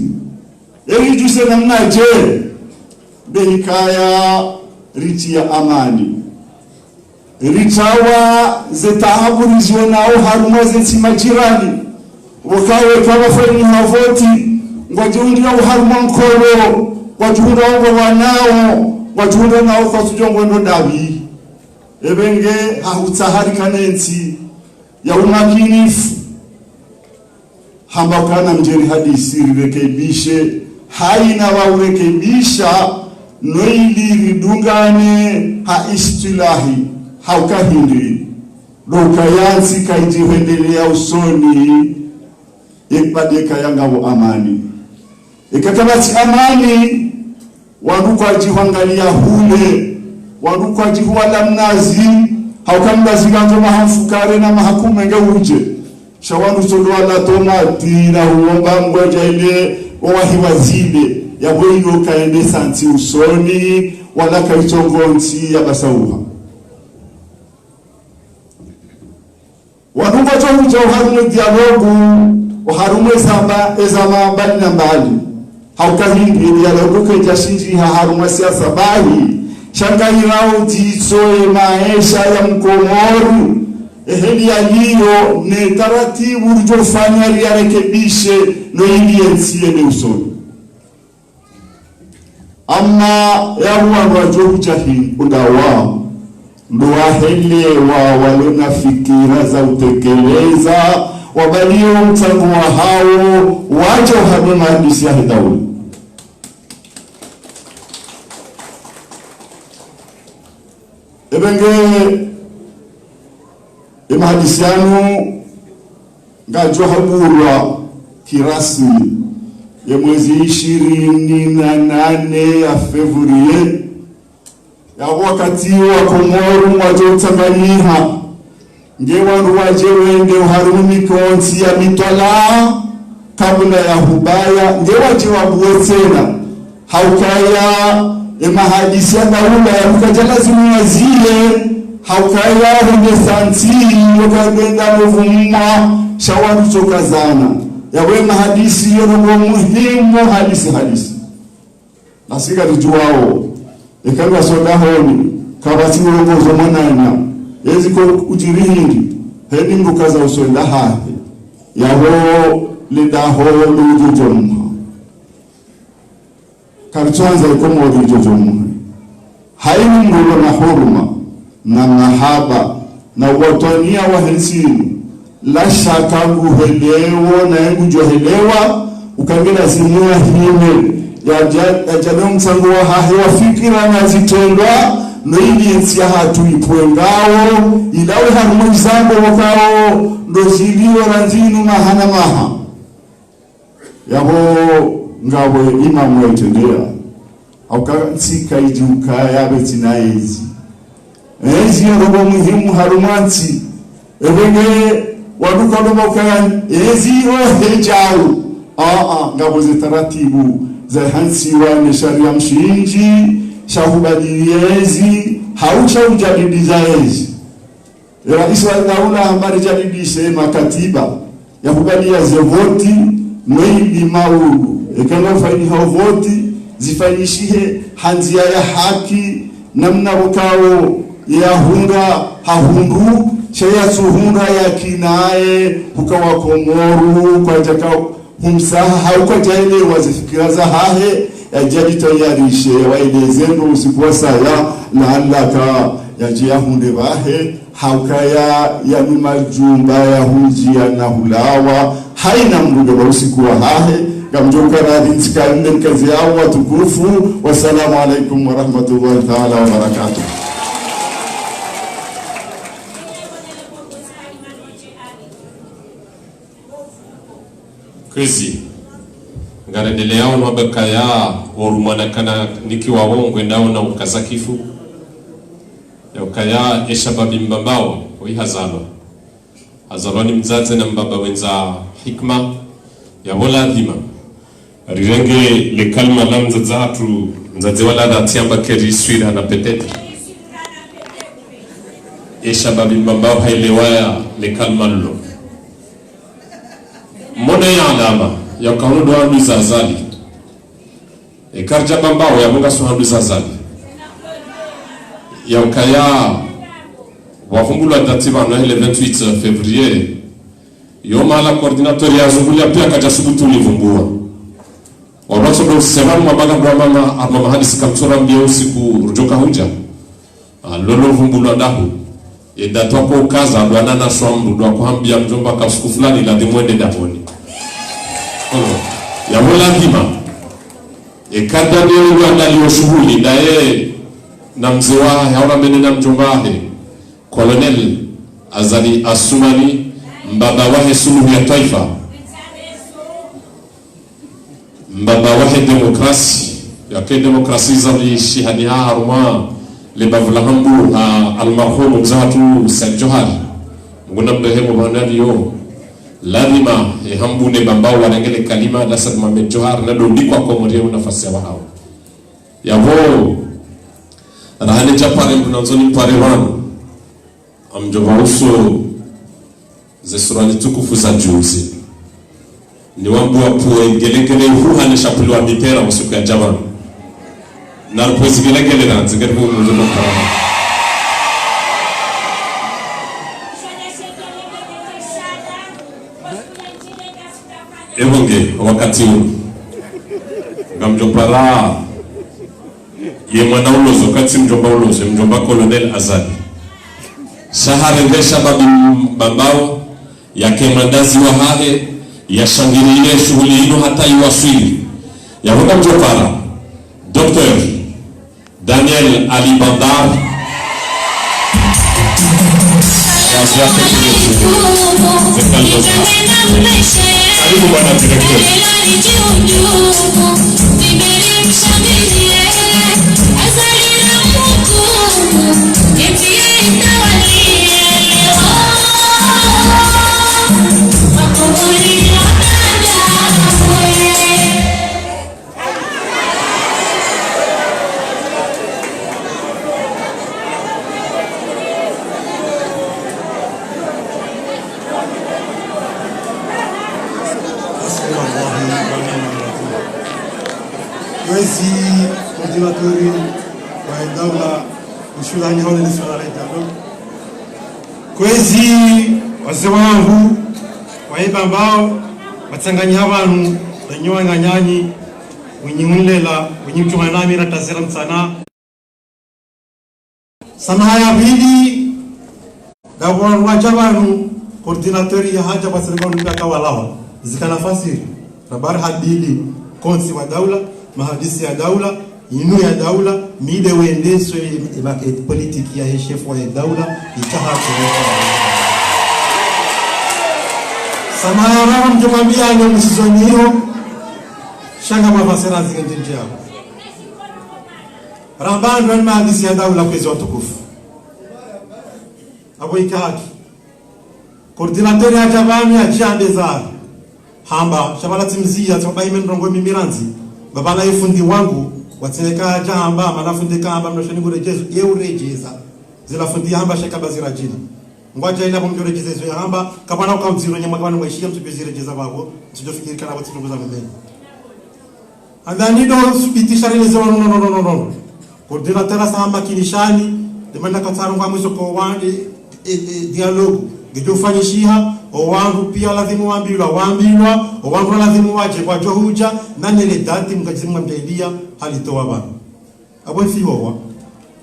Eridjuse namnadje, be hikaya ritsiya amani. Ritsawa ze taabu rizionawo harumwa ze ntsi majirani. Wakawe kapvafanyihwa voti, ngwadjihundrawo harumwa nkolo, ngwadjihundrawo ngwawanawo, ngwadjihundrawo nawo kwatsudjo ngwendo ndapvi. Ebe nge hahutsaha rikane ntsi. ya umakinifu, hamba ukana mdjeri hadisi rirekebishe, haina wa urekebisha, no ili ridungane ha istilahi, ha uka hindri, ndo ukaya ntsi kaidji hwendelea usoni, eka ndo ukaya ngapvo amani. Eka kapvatsi amani, wandru kwadji hwangalia hule, wandru kwadji hwala mnazi, ha uka mnazi ngandjo maha mfukare na maha kume nge udje. Sha wandru tsondo wala tomati na huomba Mngu adjaanlie wawahi wazile, yapvo iyo kaendesa ntsi usoni, wala kaitsongo ntsi ya basauha. Wandru ngwadjo hudja oharumwa dialogue, oharumwa ezamba, ezama mbali na mbali. Ha uka hindri, dialogue kaidja shindjiha harumwa siasa bahi, sha ngairao dzitso ye maesha ya Mkomori, eheli yaliyo, ne taratibu ridjo fanya riyarekebishe, no ili yentsi yende usoni. Amma yapvo wandru wadjo hudja hi, undawa, ndo wahelewa, walo na fikira za utekeleza, wabalie omtsango wahawo, wadje oharumwa mahadisi yahe daula. Ebe nge, emahadisi yanu ngayidjo haburwa kirasmi ye mwezi ishirini na nane ya février, ya wakati wa Komori ngwadjo utsanganyiha, nge wandru wadje wende oharumwa mikontsi ya mitwalaa, kabla ya hubaya, nge wadje wabuwe tsena. Ha ukaya, emahadisi ya daula ya ukaya lazimu yaziye, ha ukaya hende santsi, yoka benda no vumwa, sha wandru tsoka zana. Yapvo emahadisi yo ndrongoo muhimu hadisi hadisi. Nasi ngaridjuwao, eka ngasonda honi, kapvatsi urongozi mwananya, yezi ko udjiri hindri, heni mndru kaza usonda hahe, yapvo le daho lo udjo djomha. Karitsuandza Ikomori idjo djomha. Haini mndru na huruma, na mahaba, na uwatwaniya wahe ntsi inu, la shaka nguhelewo, naye ngudjo helewa, uka nge lazimu yahime, yadja, yadja no mtsango wahahe wa fikira na zitrendwa, no ili yentsi yahatru ipvwe ngawo, ilawe harumwa ezambo wokao, ndo zilio randzi inu maha na maha. Yapvo ngapvo imamu yaitrendeya. Ha uka ntsi kayidji ukaya pvatsina ezi. Ezi yo ndrongoo muhimu harumwa ntsi. Ebe nge wandru kwalomba ukaya ezi yo hedjau. Aa, ngapvo ze taratibu zahantsiwa ne sharia mshindzi, sha hubadili ezi, hau sha ujadidi za ezi. Ye raisi wa daula hamba rijadidishe makatiba ya hubalia ze voti, no ili maudu, eka ngapvo ufanyihao voti, zifanyishihe ha ndzia ya haki, namna pvokao yahundra hahundru, sha yatsuhundra yakinaye, huka wa Komori kwadjaka humsaha, hau kwadjaelewa ze fikira zahahe, yadje yadjitayarishe, yawaeleze ndo usiku wa saya, na alaka yadje yahundre pvahe, ha ukaya yanu majumba ya hudjiya na hulawa, haina mndru ndo usiku wahahe, ngamdjo uka radhi ntsika nde mkazi yawo watukufu. Wassalamu alaikum warahmatullahi taala wabarakatuh. Kwezi, ngarendeleao no wabakaya, orumwana kana nikiwa wo ngwendao na ukaza kifu. Ya ukaya eshababi Mbambao, oyi hazalwa. Hazalwa ni mdzadze na mbaba wendza hikima, yapvo ladhima rirenge le kalima la mdzadze hatru, mdzadze wala dhati yamba keri swira na petete. Eshababi Mbambao hailewaya le kalima lilo. Mone ya alama, ya uka hunu ndo handru za Azali. Eka ridja Bambao yapvo ngaso handru za Azali. Ya ukaya wavumbulwa dati pvanu hele vingt-huit février. Yo mahala coordinateur yazunguliya piya kadja subutu ulivumbua. Wapvatso ndo usema mwa baka ndo mama, ama mahadisi kamtsora mbia usiku rudjoka hudja. Ah, lolo vumbulwa ndahu. Eda twako ukaza, dwana na swambu, dwa kuhambia mdjomba ka usiku fulani, ladhimu wende dahoni. Ono, yapvo ladhima. Eka Daniel wandaliyo shuhuli, ndaye na mze wahe, haura mene na mdjomba wahe. Colonel Azali Assoumani, mbaba wahe suluhu ya twaifa. Mbaba wahe demokrasi, yake demokrasi zali shihani ha harumwa le bavu la Hambu ha almarhumu mze hatru Said Djohar. Mngu na mrehemu pvanu yaliyo. Ladhima, e Hambu ne Bambao warenge le kalima la Said Mohamed Djohar, na ndo ndikwa Komori ye nafasi ya wahao. Yapvo, rahane djapare mdru nandzo ni mpare pvanu. Amdjo pvauso ze surwali tukufu za djuzi. Ni wambu wa pue gelegele huha ne shapuli wa mipera usiku ya djapvanu. Na rupue zigelegele na nzingeri hu mdjo mpara. Evo nge, wakati unu. Ngamdjo para. Ye mwana ulozo, katsi mdjomba ulozo, mdjomba Colonel Azali. Sha harenge shababi Bambao, yake mwandazi wahahe, yashangiriye shuhuli inu hata iwaswili. Yapvo ngamdjo para. Docteur Daniel Ali Bandar. Karibu bwana directeur. Kwezi coordinateur wa daula, mshulani hone ni swala la daula. Kwezi wazee wangu, wa Bambao, watsanganyiha pvanu, wenyi wanganyanyi, wenyi unlela, wenyi mtsunganami, ratazira mtsana. Samaha ya pvili, ndapvo wadja pvanu, coordinateur ya hadja pvasirika unu pia kawalawa, zika nafasi, rabari hadili, kontsi wa daula, mahadisi ya daula, inu ya daula, mi nde wendesao ye, ye, ye politiki yahe shefu wa ye daula, itaha kurefa. Samaha ya pvili mdjo mwambia ane msizoni iyo, sha nga mapvasera zike ndjendje yapvo. Ramba ndo ni mahadisi ya daula kwezi watukufu. Apvo ika haki. Coordinateur hadja pvanu yadjambeza. Hamba, sha pvala tsimziya, tsamba ime ndrongo mimi randzi. Pvala ye fundi wangu, watsineka hadja hamba, mana fundi kahamba, mdru shani kuredjezo, ye uredjeza. Zila fundi yahamba, sha kaba ziradjina. Ngwadja ila pvo mdjo redjeza izo yahamba, kapvana uka udziro nyama kapvana mwaishiya mtsupve ziredjeza pvapvo, mtsudjo fikiri kana pvo tsi ndrongo za mumeni. Handani ndo subitisha rele ze wanu, no, no, no, no, no. Coordinateur sa makinishani, demanda katsaro ngwa mwiso ko wanu, e, e, e, dialogue. Ngedjo fanyishiha, o wandru pia lazimu wambilwa, wambilwa, o wandru lazimu wadje, kwadjo hudja, na nele dati mkajimu mdjaidia, halitowa pvanu. Apvo ifi howa.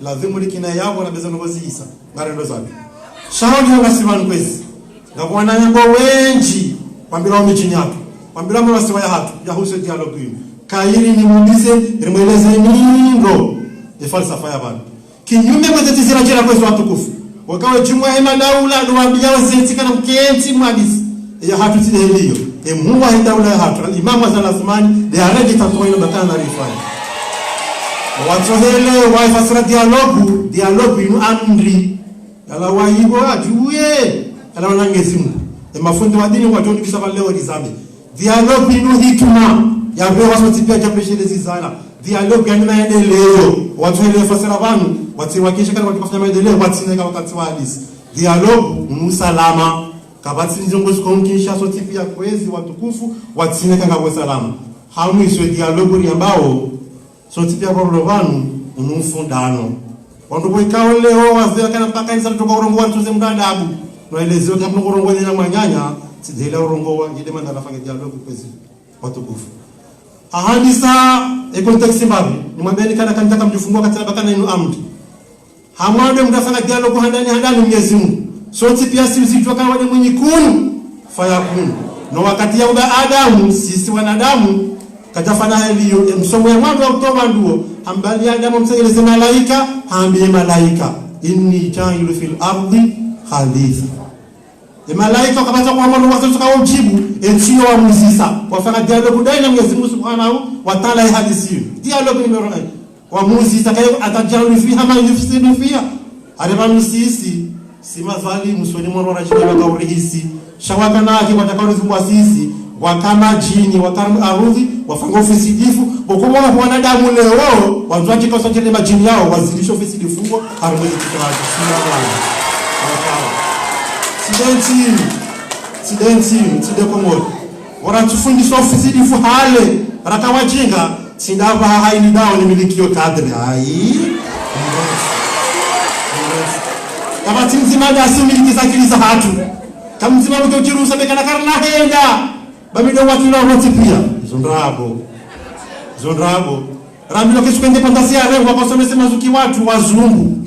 Lazimu likina yapvo na beza nongo zisa. Ngarendo zabi. Sha honi hanga si pvanu kwezi. Ngapvo wananya ngo wendji. Wambilwa omidjini hatru. Wambilwa mawasiwa ya hatru. Ya huse dialogue inu. Kayiri ni mumbize, rimweleze ningo. Ye falsafa ya pvanu. Kinyume kwezi tsi ziradjira kwezi watukufu. Wakawe djumwa ye madaula, ndo wambiya wazeti kana mkentsi mwadisi. Ye ya hatru tsi nde heliyo. Ye mhuu wahe daula ya hatru, al-Imam Azali Assoumani, nde yarenge tatuwa inu bakana na rifanya. Watsohele, waifasira dialogue, dialogue inu amri. Yala wayibo adjuwe, yala wana Mwenyezi Mungu. Ye mafundi wa dini wadjo nikisa pvale walizame. Dialogue inu hikima, yapvo wasontsi pia djapveshele zizana. Dialogue yani maendeleo. Watsohele fasira pvanu, watsi wakisha kana watsi kafanya maendeleo, watsineka wakati wa hadisi. Dialogue, unu usalama. Kapvatsi ndrongo ziko mkinisha sontsi pia kwezi watukufu, watsineka ngapvo salama. Hamwiso ye dialogue riyambao, sontsi pia pvo rilo pvanu, unu mfundano. Wandru pvo ikao leo, wazee kana mpaka nisa toka urongowa ntsuze mdru adabu. Nwaelezewa kana mdru urongowa nyanya mwananya, tsi nde hela urongowa, ngide mandala fanye dialogue kwezi watukufu. Ahandisa, e contexte mbapvi, nimwambeni kana kanitaka mdjifungua katsina bakana inu amri. Hamwando mdru afanya dialogue handani handani Mwenyezi Mungu. Sontsi pia si uzidjuwa ka wade mwenyi kun fayakun. No wakati yaumba Adamu, sisi wanadamu, kadjafanya heli iyo, e msomo ya mwando wa utowa nduwo, hambali Adamu msengeleze malaika, hambiye malaika, إني جاعل في الأرض خليفة. E malaika wakapata kwa mwana wake suka wajibu, e ntsi iyo wamuzisa. Wafanya dialogue dayi na Mwenyezi Mungu Subhanahu wa Ta'ala, e hadisi iyo. Dialogue numéro un. Wamuzisa, kaye, أتجعل فيها من يفسد فيها. Areba misisi, si madhwalimu, soni mwana wa rashida waka urihisi. Sha wakana haki wataka urithi kwa sisi, waka madjini, waka arudhi, wafanya ufisidifu, bo ko mwana wanadamu leo, wandzwa djika usa djele madjini yawo, wazidisha ufisidifu ngo, harumwa ezi kitu wazi, si madhwalimu. Wakawa. Tsi de ntsi inu, tsi de ntsi inu, tsi de Komori. Wara tsufundiswa ufisidifu hale, raka wadjinga, tsi ndapvaha hayini dawo nimilikiyo cadre, ayi. Kapvatsi mdzima ndasi umiliki zakili zahatru. Ka mdzima mke uchirusa bekana karina henda. Ba mi ndo wakili wa wontsi pia. Zo ndrabo. Zo ndrabo. Rambilwa ke suku indépendance yarengwa kwasomese mazuki watru wazungu.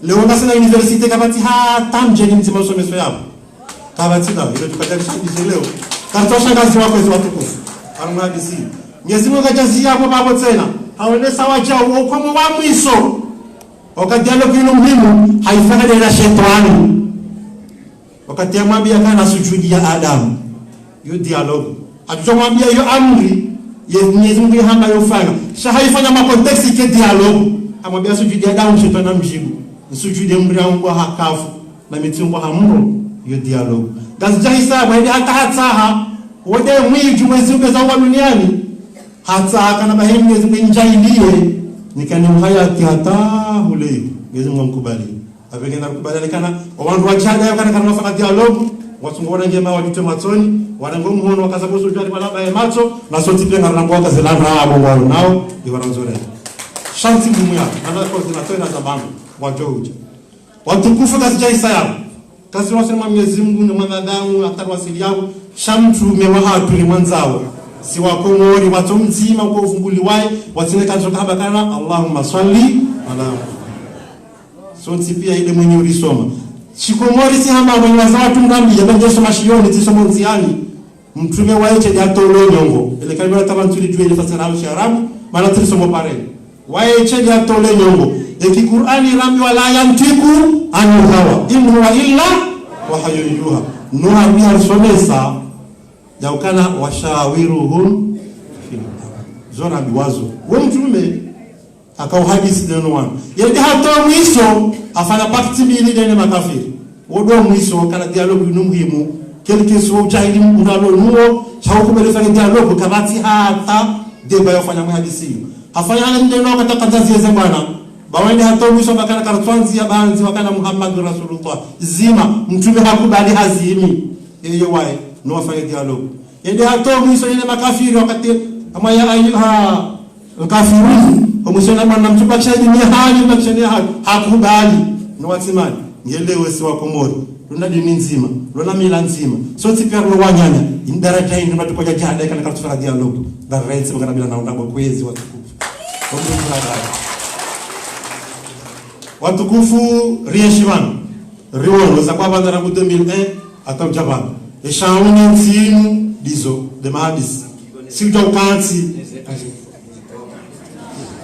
Leo ngasina université kapvatsi hata mdjeni mdzima usomeswa yapvo. Kapvatsi dawo, ile tukatarisha ndize leo. Karitsosha ngazi wakwe ezi watukufu. Harumwa hadisi. Mwenyezi Mungu kadjaziya pvo pvapvo tsena. Haonesa wadjau, ukomo wa mwiso. Wakati dialogue inu muhimu, hayifanya de na shetwani. Wakati yamwambiya kana sujudi ya Adamu. Yo dialogue. Hatsudja mwambiya yo amri, ye Mwenyezi Mungu yahamba yo fanya. Sha hayifanya ma contexte ke dialogue. Hamwambiya sujudi ya Adamu, shetwani hamdjibu. Sujudi ya mdru yaumbwa ha kafu, na mi tsiumbwa ha mro, yo dialogue. Ngazidja hisabu, hende hata hatsaha, wode mwidju mwezi upveza uwa duniani. Hatsaha kana bahi Mwenyezi Mungu nidjaaliye, nikane uhayati hata hule, Mwenyezi Mungu amkubali. Apvenge na kubali kana, owandru wa djihada yo kana kana wafanya dialogue, watsungo wana ngema wadjute matsoni, wana ngo mhono wakaza boso djwali wala baye matso, na sontsi pia ngarina ngo wakaze la ndrabo ngwao nao, iwarandzore. Sha ntsi ngumu ya, na coordinateur na zabangu, wadjo udja. Watukufu, kazidja isa yapvo. Kazi wasema Mwenyezi Mungu ni mwanadamu, hatari wasili yapvo, sha mtrume wahatru ri mwandzao. Si wa Komori, watso mdzima kwa uvumbuli waye, watsine kanzo kahaba kana, اللهم صل على محمد. Sontsi pia ile mwenye urisoma. Shikomori si hama mwenye waza watru mrambi, ya bende soma shiyoni, tsisomo ndziani. Mtrume waye she de hatolo nyongo. Ele kalima la taba ntsuli djuwe ile fasara au shiarabu, mana tsisomo pare. Waye she de hatolo nyongo. Eki Kur'ani rambi ولا ينطق عن الهوى إن هو إلا وحي يوحى. No harumwa harisomesa, ya ukana وشاورهم في الأمر. Zo rambi wazo. We mtrume, haka uhadisi de no wanu. Yende hata mwiso, hafanya pacte mbili de ne makafiri. Wodo mwiso, kana dialogue inu muhimu. Quel que soit udjahili mdru alo nuwo, sha ukubali fanya dialogue, kapvatsi hata débat yafanya mwe hadisi. Hafanya hale mdru no wakati kanza ziyeze bwana. Ba wende hata mwiso, bakana karitswandzi ya bandzi, wakana Muhammadu Rasulullah. Zima, mtrume hakubali hazimi. Eye waye, no wafanya dialogue. Yende hata mwiso yene makafiri wakati, ama يا أيها الكافرون. Omwiso na mwana mtrume bakisha dini ya hali, bakisha dini ya hali. Hakubali. No watsimani. Ngele wesi wa Komori. Luna dini ndzima. Luna mila ndzima. Sontsi pia luna wananya. Indara dja inu matuko dja djihada kana karitsufanya dialogue. Nda rentsi bakana bila na undabo kwezi watukufu. Watukufu, rienshi pvanu. Riwono, za kwa pvandza rangu deux mille un, hata udja pvanu. Eshauni ntsinu, ndizo, de mahadisi. Si udja ukantsi.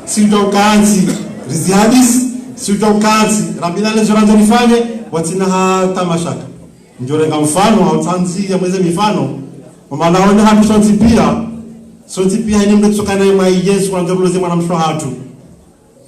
Si udja ukantsi, rizihadisi. Si udja ukantsi, rambilane zo randzo rifanye, watsina hata mashaka. Ndjorenga mfano, hau tsandzi ya mweze mifano. Omana wone hatru sontsi pia. Sontsi pia ini mdru tsukana ye mwa Yesu, wandzo ruloze mwana msho hatru.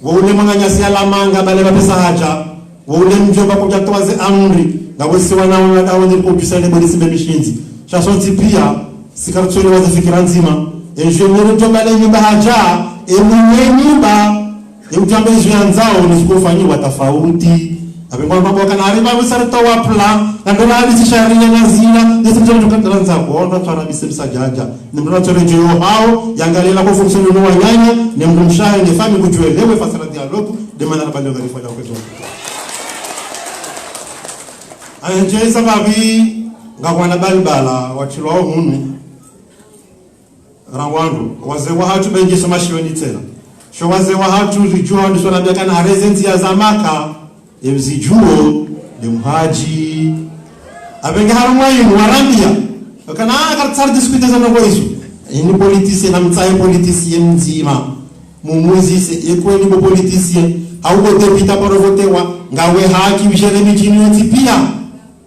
Wo ule mwananyasi ya lamanga bale mapesa hadja. Wo ule mdjomba kudja towa ze amri. Nga wesi wana wana dawo ni kupisa ile bwelisi be mishindzi. Sha sontsi pia, si karitswele waze fikira ndzima. E mdjomba le nyumba hadja, e mwenye nyumba, e udjamba izo yandzao, ni zikofanyiwa tafauti. Abe ngwa mbabo kana ari ba wisari towa plan, na ndola hadisi sharia na zina, nesi mdjomba tukatara ndzako, onda tswana bise msadjadja. Ni mdru atsoredjeyo hawo, yangalie la ko fonction no wananya, ni mdru mshahe, ni fami kudjuelewe, fasara dialogue, de mana na balio ngalifanya kwezo. Ayenje sababi, ngakwana balibala, watsilwa wo hunu, ra wandru, waze wahatru bendji soma shioni tsena. Sho waze wahatru ridjuwa wandru sona biakana hareze ndziya za Maka, Emzidjuo, nde mhadji. Apvenge harumwa inu, warambia. Wakana, ah, karitsari discuter za ndrongoo izo. Inu politicien, namtsahe politicien mdzima. Mumuzise, ye kweli bo politicien. Hau bo député paro votewa, ngawe haki, ujere midjini yontsi pia.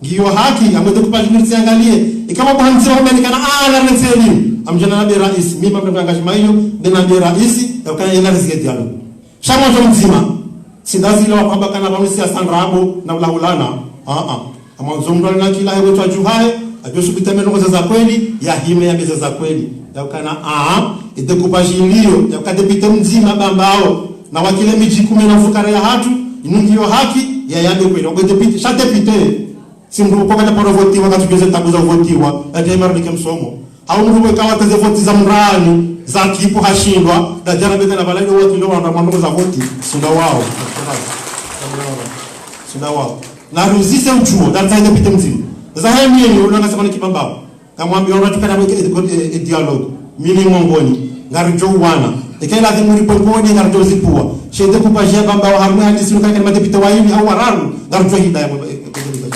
Ngiyo haki, amwe découpage niritsiangalie. Ikao bo hamdzima, wamenikana, ah, la retseli. Amdjana nabe raisi, mimi mbe ngashima iyo, nde nabe raisi, ya ukana yena rizike dialogue. Sha mwandzo mdzima. Tsi ndazile wa kwamba kana pvanu siasa ndrabo na ulahulana. Ah, ah. Amwandzo mndru alina kila hewe twa djuhaye, adjo subuti ame ndrongoo za kweli, yahime yambe za kweli. Ya ukana, ah, e découpage iliyo, ya uka député mdzima Bambao, na wakile midji kume na mfukare yahatru, inu ngiyo haki, ya yambe kweli. Wabwe député, sha député. Tsi mndru uko kadja paro votiwa, katsudjuwa ze tabu za uvotiwa, yadje imarike msomo. Hau mndru weka wateze voti za mrani, za kipu hashindwa, dadjana beka na pvala ilo watu ilo wandru wamwando za voti, shinda wao. Shinda wao. Na ruzise udjuo, datsa inde pite mdzima. Za hemi yeni, ulanga samani kibambao. Kamwambi wana tukana mweke e, e, e dialogue. Mimi mongoni. Ngaridjo uwana. Eka ila dhimuri pongoni, ngaridjo zipua. She découpage ya Bambao harumwa hadisi nukana kani madéputé wayili, hau wararu. Ngaridjo hidaya mwe, e, e, e, e.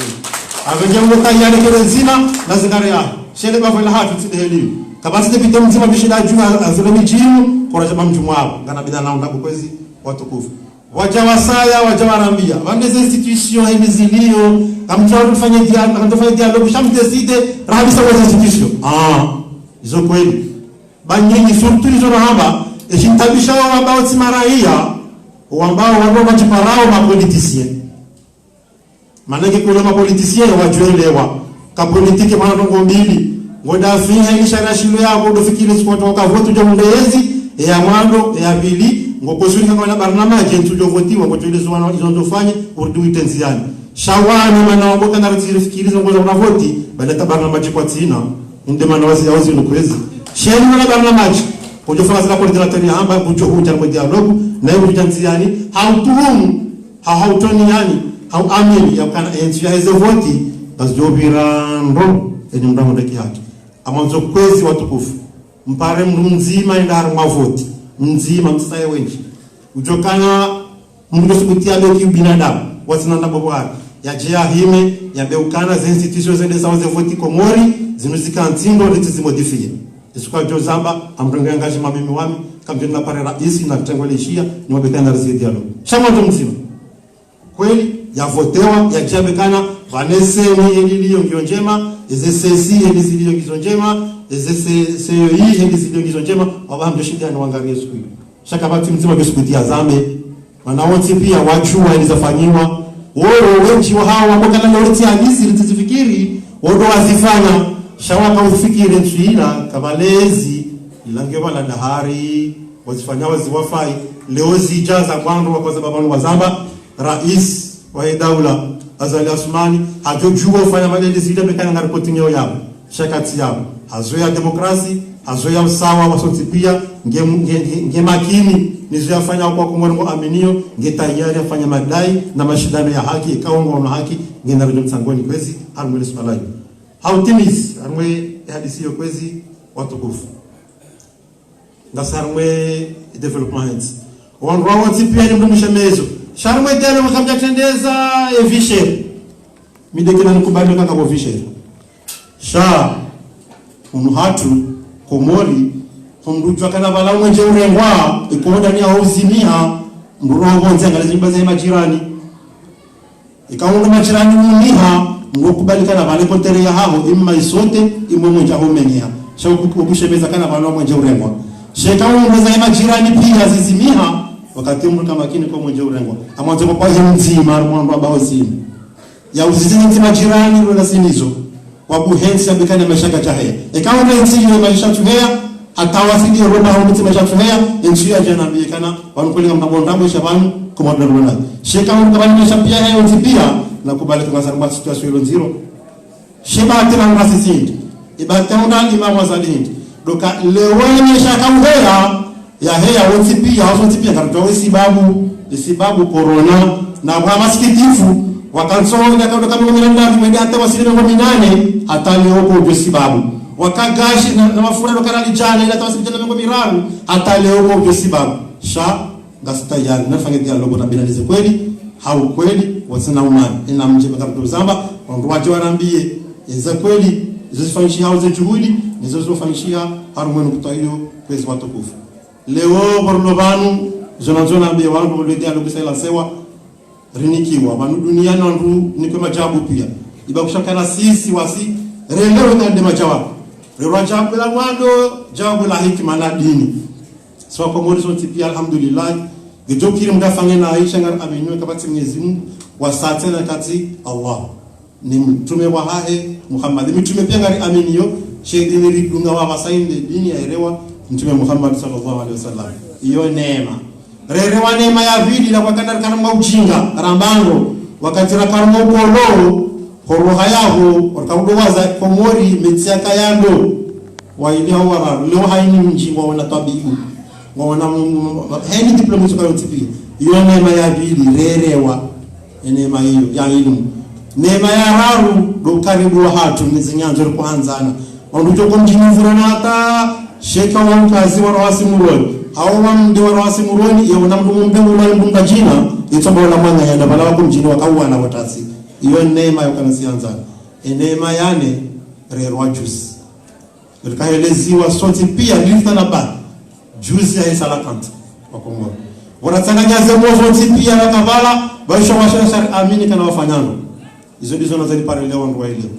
Avenye mwe tayari kele ndzima, na zingare ya. Shele bavo la hatru tsi deheli. Kabasi député mdzima bishi la djuna azile midjini, kora shaba mdjumwa. Ngana bila na unda bukwezi, watukufu. Wadja wasaya, wadja warambia. Pvande ze institution, heli ziliyo, kamtsaha rufanye dia-, kamtsaha rufanye dialogue, sha mdécider, rahabisa wa ze institution. Ah, izo kweli. Ba nyinyi, surtout izo rahamba, eshintabisha wa wambao tsi maraiya, wambao wandru wadjiparao ma politicien. Mana nge kweli ma politicien wadjuelewa. Ka politique mwana ndrongoo mbili. Ngoda fiha ili shara shilo ya ngodo fikiri siku watu waka vote djo mndeyezi, e ya mwando, e ya pvili, ngo koshuri kama na barnamaji, ntsu djo votiwa, ngo djo lezo wana izo ndo fanye, urudi uitenzi yani. Sha wani mana wambo kana rutiri fikiri zo ngoza una voti, bale ta barnamaji kwatsina, inde mana wazi ya wazi nukwezi. Sheni mana barnamaji, kodjo fanya zila coordinateur ya hamba, kudjo hudja mwe dialogue, na ibu djanzi yani, hautuhumu, ha, hautoni yani, hau amini, ya kana entsu ya eze voti, basi djo pvira ndo, eni mndru amundeki haki. Amwandzo kwezi watukufu, mpare mndru mdzima enda harumwa voti, mdzima msaye wendji. Udjo kana mndru subuti ya beki ubinadamu, watsina nda bobo hari. Yadje yahime, yambe ukana ze institution zende sawa ze voti Komori, zinu zika ntsindo, ritsi zimodifie. Isuka djo zamba, amrenge yangaji mamimi wami, kamdjeni na pare raisi, na kutengwa le ishia, ni wabeka na rizidi yalo. Sha mwandzo mdzima. Kweli, ya votewa, yadje yambe kana, pvane seni heli liyo ngiyo ndjema, eze sesi heli ziliyo ngizo ndjema, eze se-, seyo yi heli ziliyo ngizo ndjema, waba hamdjo shidi yani wangari ye suku. Sha kapvatsi mdzima djo subuti ya zambe, mana wontsi pia wadjuwa ili zafanyiwa. Wowo wendji wa hawa wambo kana leo ritsi hadisi, ritsi zifikiri, wodo wazifanya. Sha waka ufikiri ntsu ila, kapvalezi, ila nge pvala dahari, wazifanya waziwafai. Leo zidja za kwandro wakoza babanu wazamba, raisi wa ye daula, Azali Assoumani, hadjo djuwa ufanya madeli zile mekana ngari kotinyo yabo. Sha katsi yabo. Hazoweya demokrasi, hazoweya usawa wa sontsi pia, nge, nge, nge, nge makini, nizo yafanya kwa Komori ngo aminiyo, nge tayari yafanya madai na mashindano ya haki, ikao ngo ono haki, nge naridjo mtsangoni kwezi, harumwe le suala iyo. Hautimizi, harumwe hadisi iyo kwezi, watukufu. Ngasi harumwe développement. Wandru wawo tsi pia ni mndru mshemezo. Sha harumwe dialogue kamdja trendeza e vishe. Mi ndeke na nikubali kaka bo vishe. Sha, unu hatru, Komori, hu mndru djuwa kana pvala umwenje urengwa, ikoda ni ya uzimiha, mndru roho pvondze angalie ze nyumba za majirani. Ika undru majirani umiha, ngo kubali kana pvale kontere ya haho, imma isote, imwe mwenje ho menyeha. Sha uku-, ukushemeza kana pvala umwenje urengwa. Sha ika undru za majirani pia zizimiha, wakati mndru kamakini ko mwenje urengwa. Amwandzo kwa kwa he mdzima, harumwa wandru wabao zimi. Ya uzizi ntsi majirani, lona sinizo. Wabuhentsi ya bikani ya maisha katsaheya. Eka undru entsi iyo maisha tsuheya, hata wasidi Roma hau ntsi maisha tsuheya, entsi iyo ya djana mbiye kana, wanu kweli ngamna bonda mwisha pvanu, kuma dona dona. Sha eka undru kabani maisha pia heya entsi pia, na kubali tunga sarumba situation ilo ndziro. Sha bahati na ngasi zindi. Ibahati ya undra imamu wa zalindi. Doka leo ye maisha kauheya, yaheya wontsi pia, wontsi pia, karidjuwa we sibabu, isibabu corona, na kwa masikitifu, wakantso, ina kadoka mengo minane, mwende hata wasile mengo minane, hata leo ko udjo sibabu. Waka gashi, na, na mafura doka na lidjana, ina hata wasile djana mengo miraru, hata leo ko udjo sibabu. Sha, ngasi tayari, nafanye dialogue na binalize kweli, Ha ukweli, watsina umani. Ina mdje baka mtu zamba, wandru wadje warambiye, eza kweli, izo zifanyishiha uze juhudi, nizo zifanyishiha harumwa inu kutwa iyo, kwezi watukufu. Leo, pvo rilo pvanu, zona zona mbiye wandru, lwedi alo kisa ila sewa, rinikiwa, pvanu duniani wandru, nikwe majawabu pia. Iba kushakana sisi, wasi, relewe nande majawabu. Rerwa jawabu la mwando, jawabu la hikima na dini. So, Komori zontsi pia, alhamdulillah. Ngedjo kiri mdafanye na Aisha ngari aminiwe kapvatsi Mwenyezi Mungu, wasatse na katsi Allah. Ni mtrume wahahe, Muhammad. Mtrume pia ngari aminiyo, she dini ridunga wapvasa inde dini ya erewa, mtrume Muhammad sallallahu alaihi wasallam. Iyo neema. Rerewa neema ya pvili la kwakana rikana mwa ujinga, ramba ngo, wakati rakana mwa ukolo, ho roha yaho, wakaudo waza Komori, metsi yaka yando. Waili hau wararu, leo haini mdji ngwaona twabibu, ngwaona m-, m-, m-, haini diplôme zoka yontsi pia. Iyo neema ya pvili, rerewa, e neema iyo, ya ilimu. Neema ya raru, ndo ukaribu wahatru, nizi nyandzo rikuhandzana. Wandru toko mdjini mvurana hata, sheka wa mkazi wa rawasi muroni. Hau wa mde wa rawasi muroni, ye una mdru mumbe muroni mdru mdadjina, itso mba ula mwanga yanda, pvala wako mdjini wakauwana watasi. Iyo neema yo kana siyandzana. E neema ya nne, rerwa juzi. Rikaheleziwa sontsi pia, lifta na ba. Juzi ya hisa la kanta, wa Komori. Wanatsanganya ze mozo ntsi pia na kavala, baisha washa shari amini kana wafanyano. Izo ndizo nazali pare leo ndo waelewe.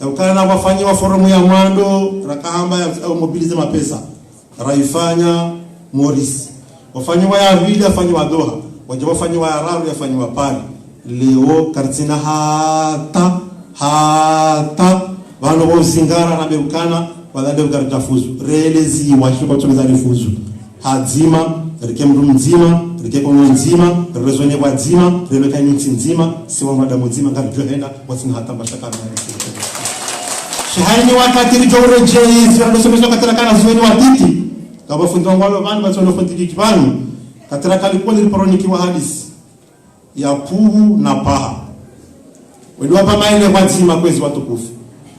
Ya ukana na wafanyiwa forum ya mwando, rakahamba ya, ya mobilize mapesa. Raifanya Maurice. Wafanyiwa ya pvili, yafanyiwa Doha. Wadja wafanyiwa ya raru, yafanyiwa Paris. Leo karitsina hata, hata, pvanu wa uzingara na beukana, wala leo karidja fuzu. Releziwa, shuka utsomeza rifuzu. Hadzima, rike mdru mdzima, rike Kongo ndzima, rezone pvwadzima, releka nyuntsi ndzima, si wa madamu ndzima, ngaridjo henda, watsina hata mbashaka na. Shehani wakati ridjo uredjei, zira ndo somesha katira kana ziweni watiti. Kaba fundi wangu walo pvanu, batsi walo fundi kiki pvanu. Katira kalikoli riporonikiwa hadisi ya puhu na paha. Wende wapva maele pvwadzima kwezi watukufu.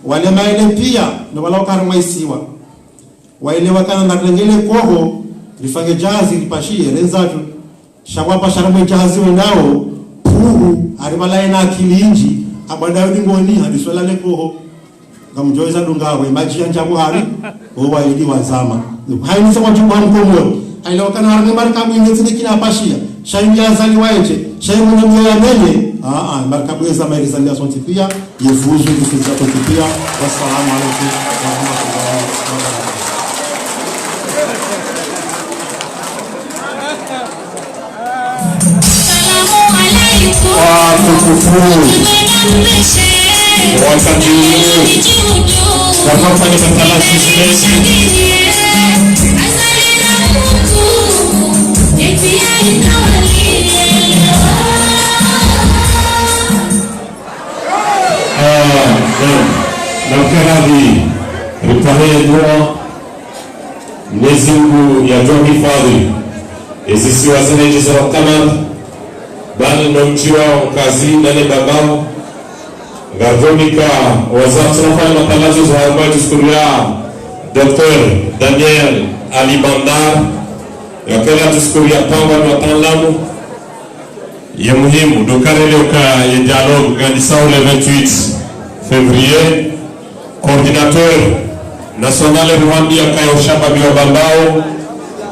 Wale maele pia, ndo wala wakari mwaisiwa. Waelewa kana ngarengele koho, rifange jahazi, ripashiye, renzatu. Sha wapva sha ramwe jahazi wendao, puhu, haripvala ena akili indji, abwanda yodi ngoni, hadiswela le koho. Ngamdjoweza dunga we, madji ya ndjabu hari, o waili wazama. Hainisa kwa djubu wa Mkomori. Haile wakana harumwe markabu ine tsine kina apashiya. Sha imi yazali waenje. Sha imi mwenye mwenye ya menye. Ah, ah, markabu yeza mairi zali ya sontsi pia. Yefuzu kufuza sontsi pia. Wassalamu alaikum warahmatullahi wabarakatuh. Watukufu. Wakati huu, wafanya matalasi zimesi. Ah, naam. Namkaradhi, ripvahe dua. Mwenyezi Mungu yadjo hifadhwi ezisiwa zahe ndji za wakamanda, bali no mdji wa Mkazi nane Bambao. Ngardjo nika wazatsi nafanya matangazo za harumwa discours ya Docteur Daniel Ali Bandar, yakela discours ya pangwa na wataalamu. Ye muhimu, ndo karele uka ye dialogue ngandisao le vingt-huit février, coordinateur national Rwanda yakaya ushababi wa Bambao,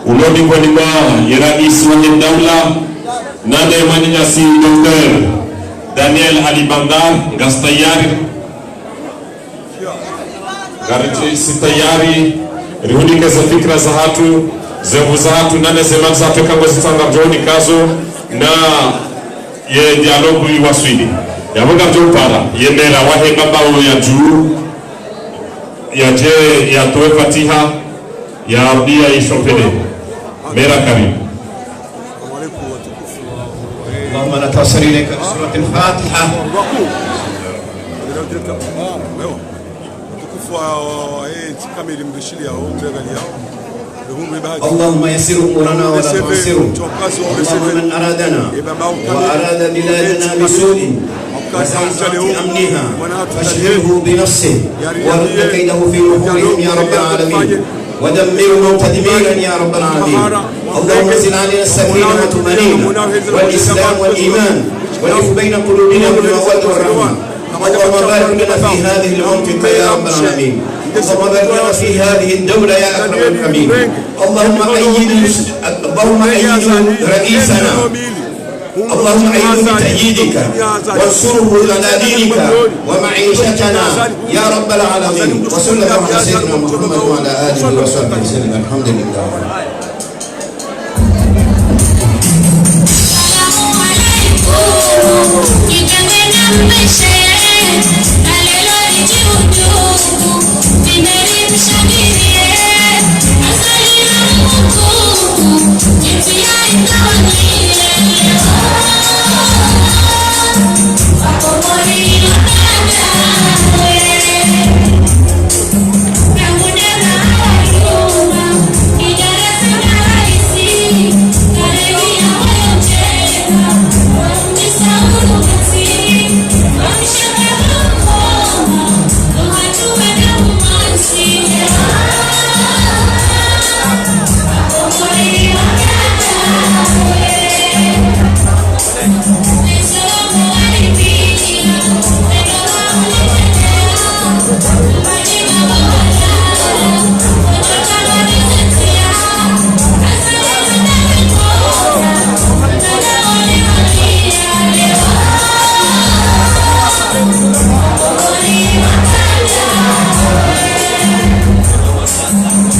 ulo miongoni mwa ye raisi wa ye daula, nane mwananyasi Docteur Daniel Ali Bandar, ngasi tayari. Ngaritsi tayari, rihunike ze fikira zahatru, ze nvu zahatru, nane ze mali zahatru, kango zitsanga djo hunikazo, na ye dialogue iwaswili. Yapvo ngardjo para, ye mera wahe Bambao ya dju, yadje, yatowe fatiha, ya Rabbi ya ishofele. Mera karibu. اللهم نتوسل إليك بسورة الفاتحة. اللهم يسر أمورنا ولا تعسره. اللهم من أرادنا وأراد بلادنا بسوء وساعة أمنها فاشغله بنفسه ورد كيده في نحورهم يا رب العالمين. ودمرهم تدميرا يا رب العالمين. اللهم انزل علينا السكينة والطمأنينة والإسلام والإيمان، وألف بين قلوبنا بالمودة والرحمة. اللهم بارك لنا في هذه المنطقة يا رب العالمين. اللهم بارك لنا في هذه الدولة يا أكرم الأكرمين. اللهم أيد، اللهم أيد رئيسنا. اللهم أيده بتأييدك وانصره على دينك ومعيشتنا يا رب العالمين. وصلى الله على سيدنا محمد وعلى آله وصحبه وسلم. الحمد لله.